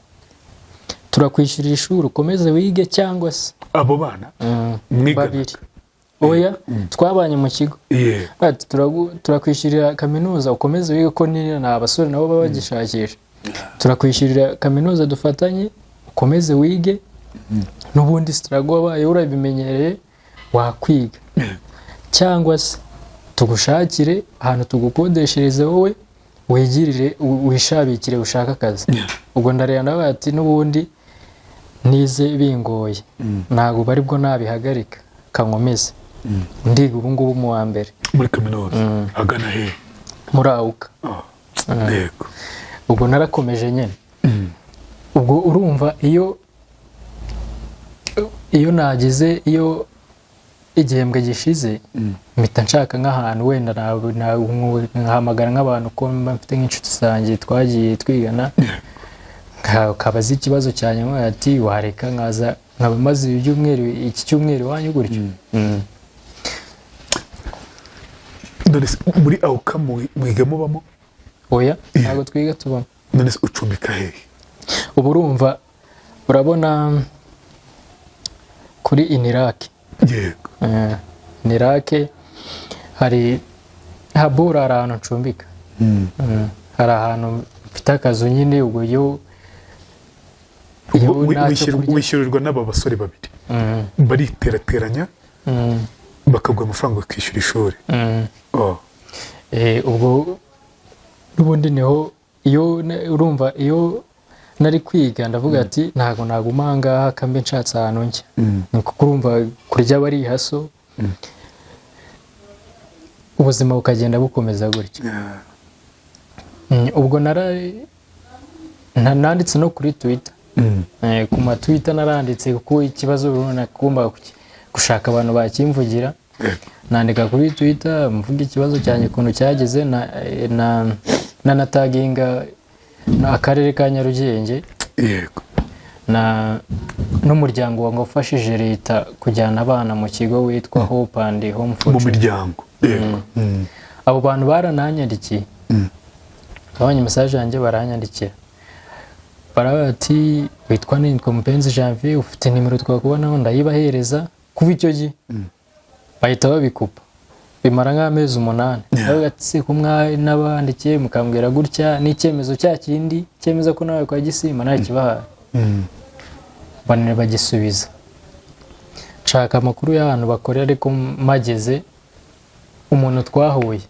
turakwishyurira ishuri ukomeze wige, cyangwa se" Abo bana mwiganaga? Babiri, oya, twabanye mu kigo. Ati: "Turakwishyurira kaminuza ukomeze wige," ko ni abasore nabo baba bagishakisha. "Turakwishyurira kaminuza dufatanye, ukomeze wige, n'ubundi struggle wabaye urabimenyereye, wakwiga, cyangwa se tugushakire ahantu tugukodeshereze, wowe wigirire, wishabikire ushake akazi." Ubwo ndareba nawe ati: "N'ubundi nize bingoye, ntabwo bari bwo nabihagarika, kankomeze ndiga." Ubu ngubu mu wa mbere. Muri kaminuza agana he? Muri AUCA. Oh, yego. Ubwo narakomeje nyine. Ubwo urumva iyo nagize, iyo igihembwe gishize, mpita nshaka nk'ahantu wenda nkahamagara nk'abantu, ko mba mfite nk'inshuti zanjye twagiye twigana, kabaza ikibazo cyanjye, nkavuga ati: "Wareka nkaza nkaba maze ibyumweru, iki cyumweru iwanyu gutyo." None se muri AUCA mwiga mubamo? Oya, ntabwo twiga tubamo. None se ucumbika hehe? Ubu urumva, urabona kuri INILAK. INILAK hari habura, hari ahantu ncumbika. Hari ahantu mfite akazu nyine, ubwo iyo ntacyo kurya. Wishyurirwa n'aba basore babiri bariterateranya bakaguha amafaranga ukishyura ishuri? Oh. Ubwo n'ubundi niho iyo urumva iyo nari kwiga, ndavuga ati: "Ntabwo naguma aha ngaha, kambe nshatse ahantu njya." Ni kuko urumva kurya aba ari ihaso, ubuzima bukagenda bukomeza gutya. Ubwo nanditse no kuri Twitter. Ku ma Twitter naranditse, kuko ikibazo nagombaga gushaka abantu bakimvugira. Nandika kuri Twitter mvuga ikibazo cyanjye ukuntu cyageze, na nanataginga na akarere ka Nyarugenge na n'umuryango wafashije leta kujyana abana mu kigo witwa Hope and Home for Mu Children. miryango, yego. Abo bantu barananyandikiye, babonye message yanjye baranyandikira, baravuga ati Witwa nitwa Mupenzi Janvier, ufite nimero twakubonaho? Ndayibahereza. Kuva icyo gihe bahita babikupa, bimara nk'amezi 8. Ndavuga ati: "Se ko n'abandikiye mukambwira gutya, n'icyemezo cya kindi cyemeza ko nawe kwa Gisimba ntakibahaye?" Banane bagisubiza, nshaka amakuru y'ahantu bakorera, ariko mageze umuntu twahuye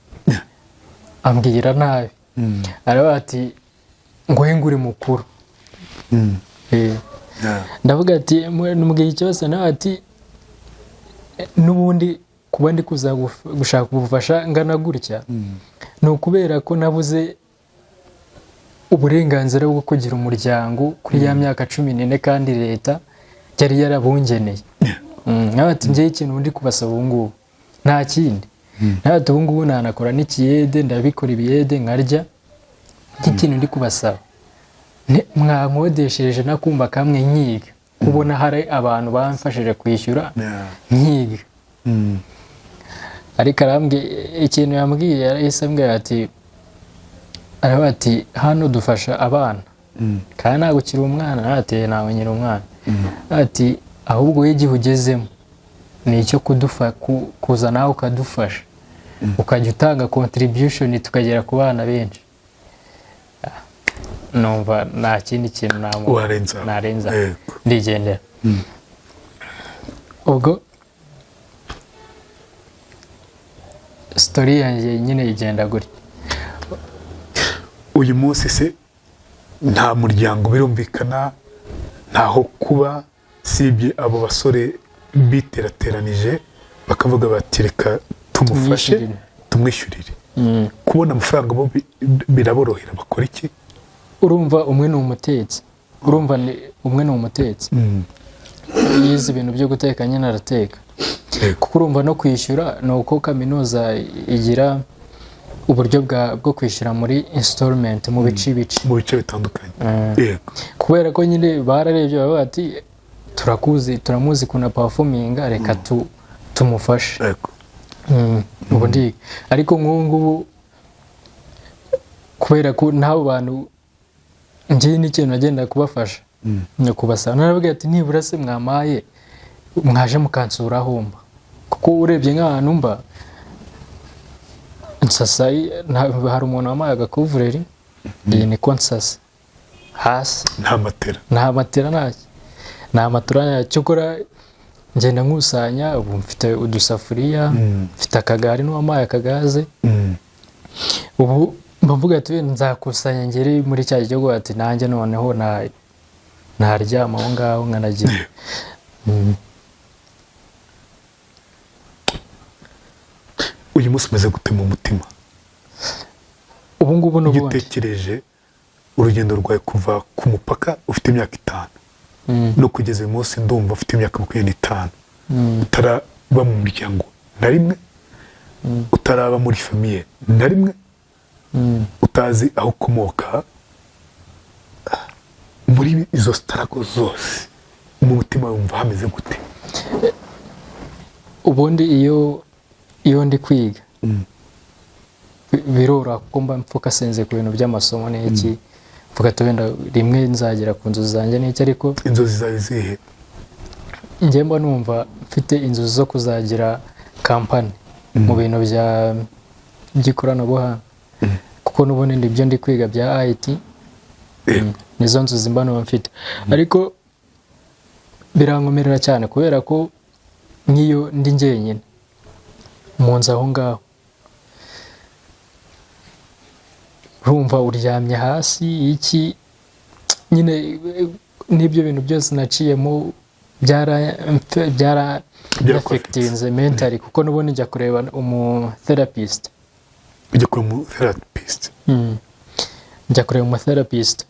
ambwira nabi, aravuga ati: "Ngo uri mukuru." Ndavuga ati mubwiye ikibazo, nawe ati: "N'ubundi kuba ndi kuza gushaka ubufasha ngana gutya ni ukubera ko nabuze uburenganzira bwo kugira umuryango kuri ya myaka 14, kandi leta yari yarabungeneye." Nawe ati: "Njyewe ikintu ndi kubasaba ubu ngubu nta kindi." Nawe ati: "Ubu ngubu nanakora n'ikiyede, ndabikora ibiyede nkarya. Ikintu ndi kubasaba, mwankodeshereje n'akumba kamwe nkiga, kubona hari abantu bamfashije kwishyura nkiga." Ariko arambwiye, ikintu yambwiye, yarahise ambwira ati, aravuga ati: "Hano dufasha abana kandi ntabwo ukiri umwana." Nawe ati: "Ntabwo nkiri umwana." Ati: "Ahubwo wowe igihe ugezemo ni icyo kuza nawe ukadufasha, ukajya utanga contribution tukagera ku bana benshi." Numva nta kindi kintu Warenza. narenza. Ndigendera. Ubwo story yanjye nyine igenda gutya. Uyu munsi se nta muryango, birumvikana, ntaho kuba, sibye abo basore biterateranije bakavuga bati: "Reka tumufashe Tumwishyurire." Tumwishyurire." Kubona amafaranga bo biraborohera, bakora iki? Urumva umwe ni umutetsi, urumva umwe ni umutetsi, yize ibintu byo guteka nyine, arateka. Kuko urumva no kwishyura ni uko kaminuza igira uburyo bwo kwishyura muri installment, mu bice ibice. Mu bice bitandukanye, yego. Kubera ko nyine bararebye baravuga ati: "Turakuzi, turamuzi kuna performinga, reka tumufashe." Ubu ndiga, ariko nk'ubu ngubu kubera ko n'abo bantu njyewe n'ikintu nagenda kubafasha ni ukubasaba, narababwira ati: "Nibura se mwamaye mwaje mukansura aho mba?" Kuko urebye nk'ahantu mba nsasa, hari umuntu wampaye agakuvureri, iyi niko nsasa hasi. Nta matera? Nta matera, ntacyo, nta matora ntacyo. Cyokora ngenda nkusanya, ubu mfite udusafuriya, mfite akagari n'uwampaye akagaze. Ubu mba mvuga ati: "Wenda nzakusanya ngere muri cya gihugu," ati: "Nanjye noneho naryama aho ngaho nkanagira." Uyu munsi umeze gute mu mutima? Ubu ngubu Iyo n'ubundi utekereje urugendo rwawe kuva ku mupaka ufite imyaka 5 no kugeza uyu munsi, ndumva ufite imyaka 25, utaraba mu muryango na rimwe, utaraba muri famille na rimwe, utazi aho ukomoka, muri izo struggle zose, mu mutima wumva hameze gute? Ubundi iyo ndi kwiga biroroha, kuko mba mfocusinze ku bintu by'amasomo n'iki, mvuga ati: "Wenda rimwe nzagera ku nzozi zanjye n'iki." Ariko Inzozi zawe zihe? Njye mba numva mfite inzozi zo kuzagira company mu bintu by'ikoranabuhanga, kuko n'ubundi ibyo ndi kwiga bya IT. Nizo nzozi mba numva mfite, ariko birankomerera cyane kubera ko nk'iyo ndi njyenyine mu nzu aho ngaho, urumva uryamye hasi iki nyine, n'ibyo bintu byose naciyemo byara Byaraku-affectinze. affectinze mentally, kuko n'ubundi njya kureba umu therapist. Ujya kureba umu therapist? Njya kureba umu therapist,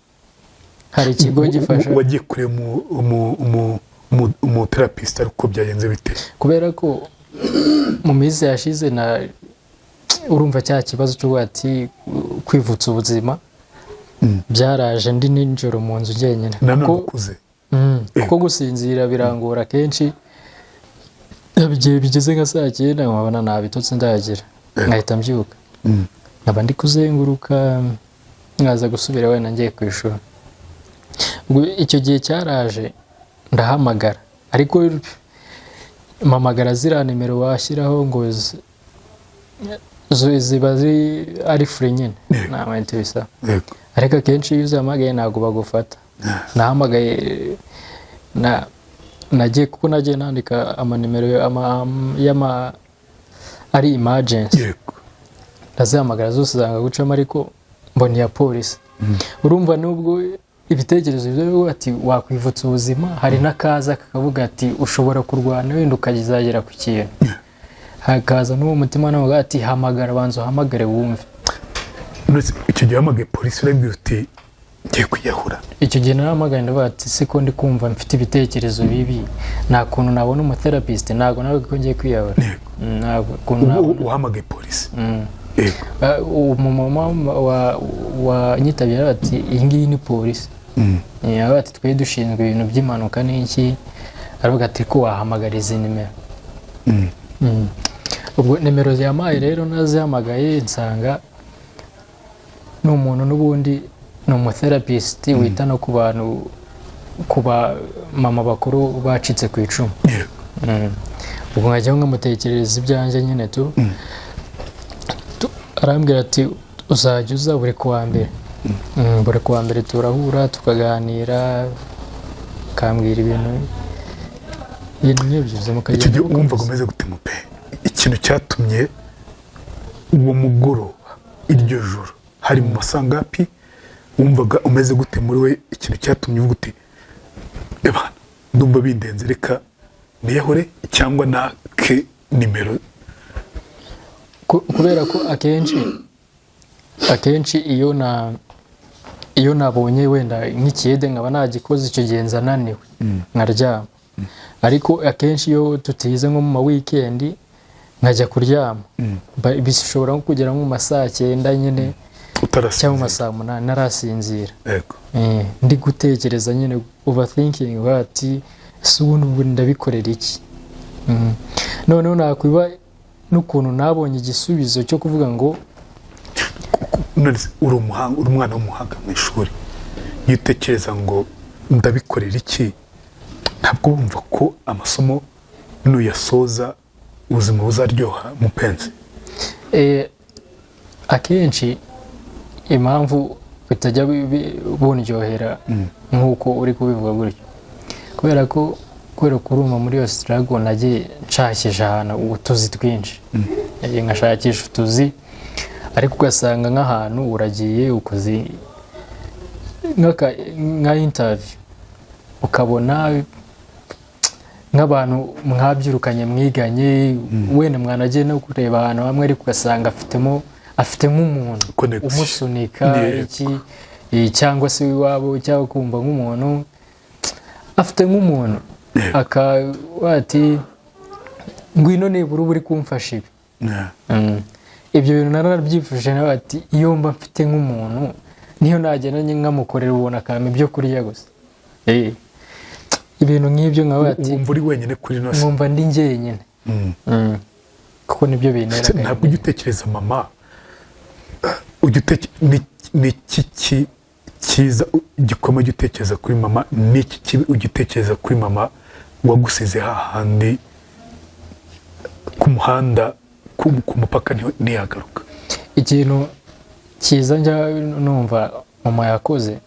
hari ikigo gifasha. Wagiye kureba umu therapist, ariko byagenze bite? Kubera ko mu minsi yashize na urumva cya kibazo cyo ati kwivutsa ubuzima byaraje ndi nijoro mu nzu njyenyine. Nanone Kuko ukuze? Kuko gusinzira birangora kenshi, igihe bigeze nka saa 9 nkabona nabitotse ndagira, nkahita mbyuka, nkaba ndi kuzenguruka, nkaza gusubira wenda ngiye ku ishuri. Ubwo icyo gihe cyaraje, ndahamagara, ariko mpamagara ziriya nimero washyiraho ngo ziba ari free nyine, nta mayinite bisaba. Ariko akenshi iyo uzihamagaye ntabwo bagufata. Nahamagaye na nagiye, kuko nagiye nandika amanimero y'ama ari emergency. Ndazihamagara zose zanga gucamo, ariko mbona iya polisi. Urumva, nubwo ibitekerezo byo bivuga ati wakwivutsa ubuzima, hari n'akaza kakavuga ati ushobora kurwana wenda ukazagera ku kintu, hakaza n'uwo mutima nawe ati hamagara, banza uhamagare wumve. None se icyo gihe wahamagaye polisi, urabwira uti ngiye kwiyahura? Icyo gihe narahamagaye, ndavuga ati siko ndi kumva mfite ibitekerezo bibi, nta kuntu nabona umutherapist? Ntabwo nawe ko ngiye kwiyahura. Ntabwo ukuntu Ubu nabona. uhamagaye polisi? Yego. Umumama wanyitabye yaravuze ati iyi ngiyi ni polisi. Aravuga ati twe dushinzwe ibintu by'impanuka n'iki, aravuga ati ko wahamagara izi nimero. Ubwo nimero yampaye rero nazihamagaye, nsanga ni umuntu n'ubundi ni umutherapist wita no ku bantu, ku ba mama bakuru bacitse ku icumu. Ubwo nkajyaho nkamutekerereza ibyanjye nyine tu. Arambwira ati uzajya uza buri kuwa mbere. Buri kuwa mbere turahura tukaganira, akambwira ibintu nk'ibyo, ubuzima Icyo ukagenda gihe bukomeza. wumvaga umeze gute mupe? Ikintu cyatumye uwo mugoroba, iryo joro, hari mu masangapi, wumvaga umeze gute muri we? Ikintu cyatumye uvuga uti ebana ndumva bindenze, reka niyahure cyangwa nake nimero? Kubera ko akenshi iyo nabonye wenda nk'ikiyede nkaba nagikoze, icyo gihe nza naniwe nkaryama. Ariko akenshi iyo tutize nko mu ma weekend nkajya kuryama, bishobora nko kugera nko mu ma 9:00 nyine cyangwa mu Utarasinzira? ma 8:00 narasinzira. Ndi gutekereza nyine, overthinking, uvuga ati ese ubundi ubu ndabikorera iki? Noneho nakwiba n'ukuntu nabonye igisubizo cyo kuvuga ngo None se uri umuhanga, uri umwana w'umuhanga mu ishuri, iyo utekereza ngo ndabikorera iki, ntabwo wumva ko amasomo nuyasoza ubuzima buzaryoha, mupenzi? Akenshi impamvu bitajya bundyohera nk'uko uri kubivuga gutyo, kubera ko kubera kuruma muri iyo struggle nagiye nshakisha ahantu utuzi twinshi. Nagiye nkashakisha utuzi, ariko ugasanga nk'ahantu uragiye ukoze nka interview, ukabona nk'abantu mwabyirukanye, mwiganye, wenda mwanagiye no kureba ahantu hamwe, ariko ugasanga afite nk'umuntu Connection. umusunika iki, cyangwa se iwabo, cyangwa kumva nk'umuntu afite nk'umuntu akaba ati ngwino nibura uba uri kumfasha ibi. Ibyo bintu narabyifuje, nawe ati iyo mba mfite nk'umuntu, niyo nagenda nkamukorera ubuntu akampa ibyo kurya gusa. Ibintu nk'ibyo, nkawe ati Wumva uri wenyine kuri ino si? Nkumva ndi njyenyine. Kuko nibyo bintera Se, ntabwo ujya utekereza mama? Ujya ni iki cyiza gikomeye ujya utekereza kuri mama? Ni iki kibi ujya utekereza kuri mama wagusize hahandi ku muhanda, ku mupaka, ntiyagaruka? Ikintu cyiza njya numva mama yakoze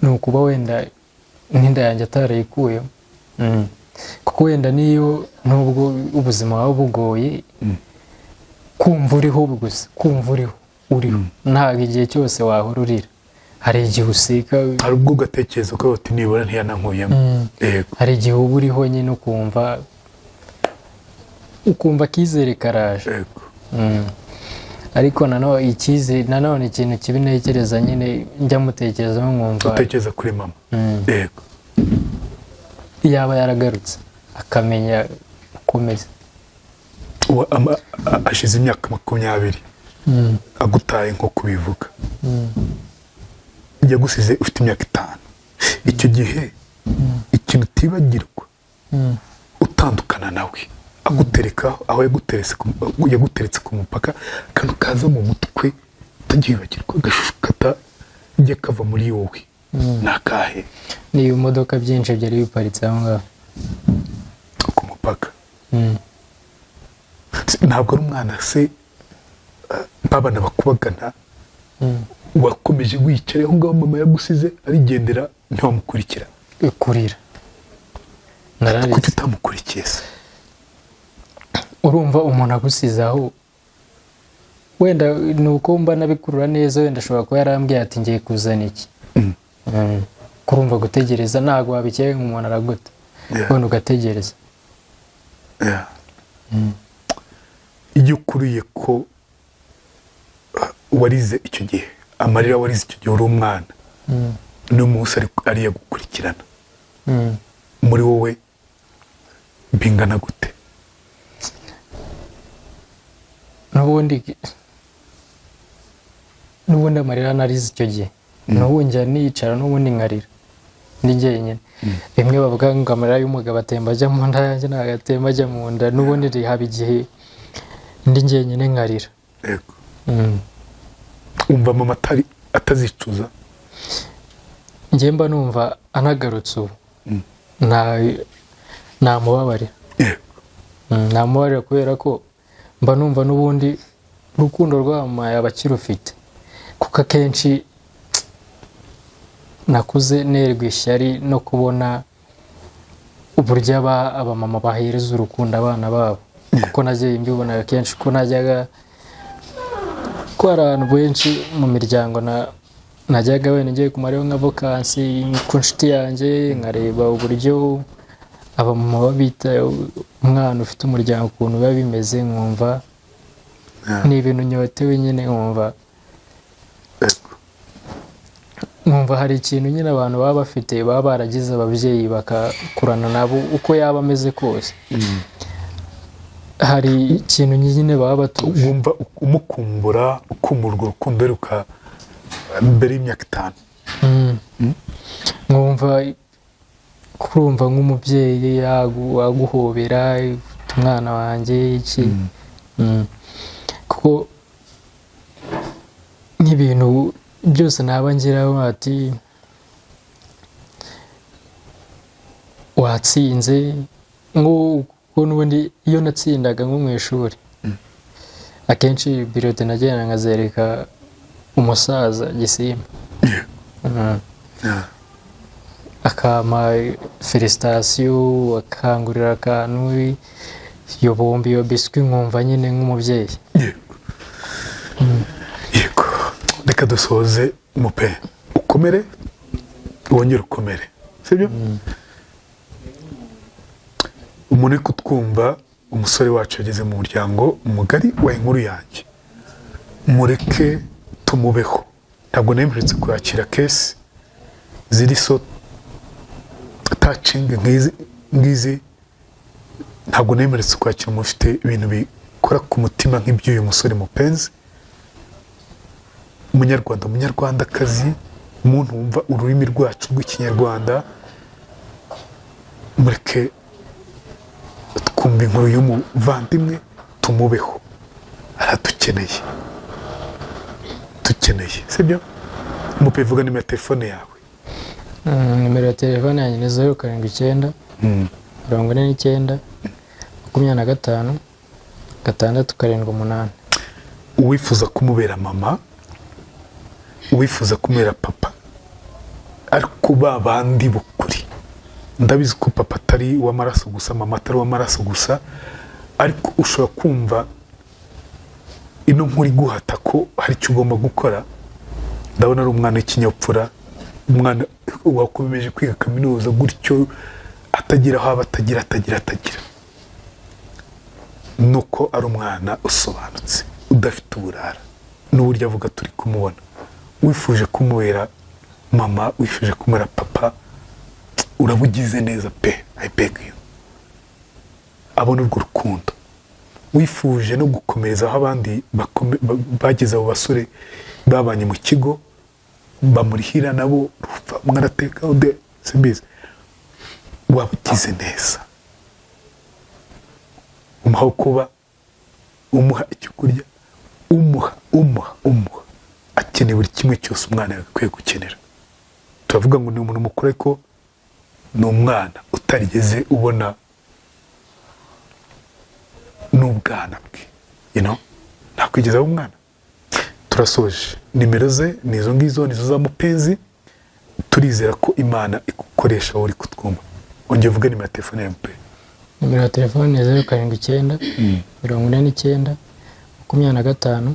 ni ukuba wenda n'inda yanjye atarayikuyemo. Kuko wenda niyo nubwo ubuzima buba bugoye, kumva uriho gusa, kumva uriho, ntabwo igihe cyose wahora urira, hari igihe useka. Hari ubwo ugatekereza ko uti nibura ntiyanankuyemo. Yego. Hari igihe uba uriho nyine, ukumva akizere karaje. Ariko nanone icyizere, nanone ikintu kibi ntekereza nyine, njya mutekerezaho nkumva Utekereza kuri mama? Yego. Yaba yaragarutse akamenya ukomeza. Ashize imyaka 20 agutaye, nko kubivuga. Yagusize ufite imyaka 5. Icyo gihe ikintu utibagirwa utandukana nawe, agutereka aho yaguteretse ku mupaka, akantu kaza mu mutwe utajya wibagirwa, agashusho katajya kava muri wowe? Ni akahe? Ni ibimodoka byinshi byari biparitse aho ngaho. Ku mupaka? Mm. Ntabwo ari umwana se, babana bakubagana? Wakomeje wicara aho ngaho, mama yagusize arigendera, ntiwamukurikira? Kurira. Kuki Nararize. utamukurikiye se? Urumva umuntu agusize aho, wenda ni uko mba nabikurura neza, wenda ashobora kuba yarambwiye ati ngiye kuzana iki. Kurumva gutegereza ntabwo wabikeka umuntu araguta, wenda ugategereza. Iyo ukuriye ko warize icyo gihe, amarira warize icyo gihe uri umwana, n'umunsi ariyo gukurikirana muri wowe, bingana gute? N'ubundi amarira narize icyo gihe, n'ubu njya nicara n'ubundi nkarira ndi jyenyine. Bimwe bavuga ngo amarira y'umugabo atemba ajya mu nda, yanjye ntabwo atemba ajya mu nda. N'ubundi haba igihe ndi jyenyine nkarira. Wumva mama atari atazicuza? Njye mba numva anagarutse ubu namubabarira. Namubabarira kubera ko mba numva n'ubundi urukundo rwa mama yaba akirufite, kuko akenshi nakuze nerwa ishyari no kubona uburyo abamama bahereza urukundo abana babo, kuko nagiye mbibona kenshi ko najyaga ko hari abantu benshi mu miryango najyaga wenda ngiye kumarayo nka vacances ku nshuti yanjye, nkareba uburyo abamama babita umwana ufite umuryango, ukuntu biba bimeze, nkumva ni ibintu nyotewe nyine, nkumva nkumva hari ikintu nyine abantu baba bafite, baba baragize ababyeyi bakakurana nabo, uko yaba ameze kose hari ikintu nyine baba batuje. Wumva umukumbura, ukumbura urwo rukundo ruka mbere y'imyaka 5? Nkumva kurumva nk'umubyeyi aguhobera, ufite umwana wanjye iki. Kuko nk'ibintu byose naba ngiraho ati watsinze, nk'uko n'ubundi iyo natsindaga nko mu ishuri, akenshi bulletin nagenda nkazereka umusaza Gisimba, akampa félicitations, akangurira akantu, iyo bombo, iyo biscuit, nkumva nyine nk'umubyeyi. Yego, reka dusoze. Mupe, ukomere, wongere ukomere, sibyo? Umuntu uri kutwumva, umusore wacu yageze mu muryango mugari wa Inkuru Yanjye, mureke tumubeho. Ntabwo nemperetse kwakira case ziri so touching nk'izi ngizi. Ntabwo nemeretse kwakira umuntu ufite ibintu bikora ku mutima nk'iby'uyu musore Mupenzi. Umunyarwanda, umunyarwandakazi, umuntu wumva ururimi rwacu rw'Ikinyarwanda, mureke twumva inkuru y'umuvandimwe, tumubeho, aradukeneye, dukeneye, sibyo? Mupe, vuga nimero ya telefone yawe. Nimero ya telefone yanjye ni 079 49 25 678. Uwifuza kumubera mama, uwifuza kumubera papa, ariko ba bandi b'ukuri, ndabizi ko papa atari uw'amaraso gusa, mama atari uw'amaraso gusa, ariko ushobora kumva ino nkuru iguhata ko hari icyo ugomba gukora. Ndabona ari umwana w'ikinyabupfura, umwana wakomeje kwiga kaminuza gutyo, atagira aho aba, atagira, atagira, atagira, nuko ari umwana usobanutse, udafite uburara, n'uburyo avuga turi kumubona. Wifuje kumubera mama, wifuje kumubera papa, urabugize neza pe, I beg you, abona urwo rukundo. Wifuje no gukomereza aho abandi bageze, abo basore babanye mu kigo bamurihira nabo rupfa, umwe arateka undi simbizi, waba ugize neza. Umuha aho kuba, umuha icyo kurya, umuha, umuha, umuha, akeneye buri kimwe cyose umwana yagakwiye gukenera. Turavuga ngo ni umuntu mukuru, ariko ni umwana utarigeze ubona n'ubwana bwe, ntakwigeze aba umwana. Turasoje. Nimero ze ni izo ngizo, nizo za Mupenzi. Turizera ko Imana igukoresha wowe uri kutwumva. Ongera uvuge nimero ya telefone ya Mupenzi. Nimero ya telefone ni 079 49 25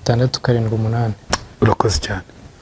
678. Urakoze cyane.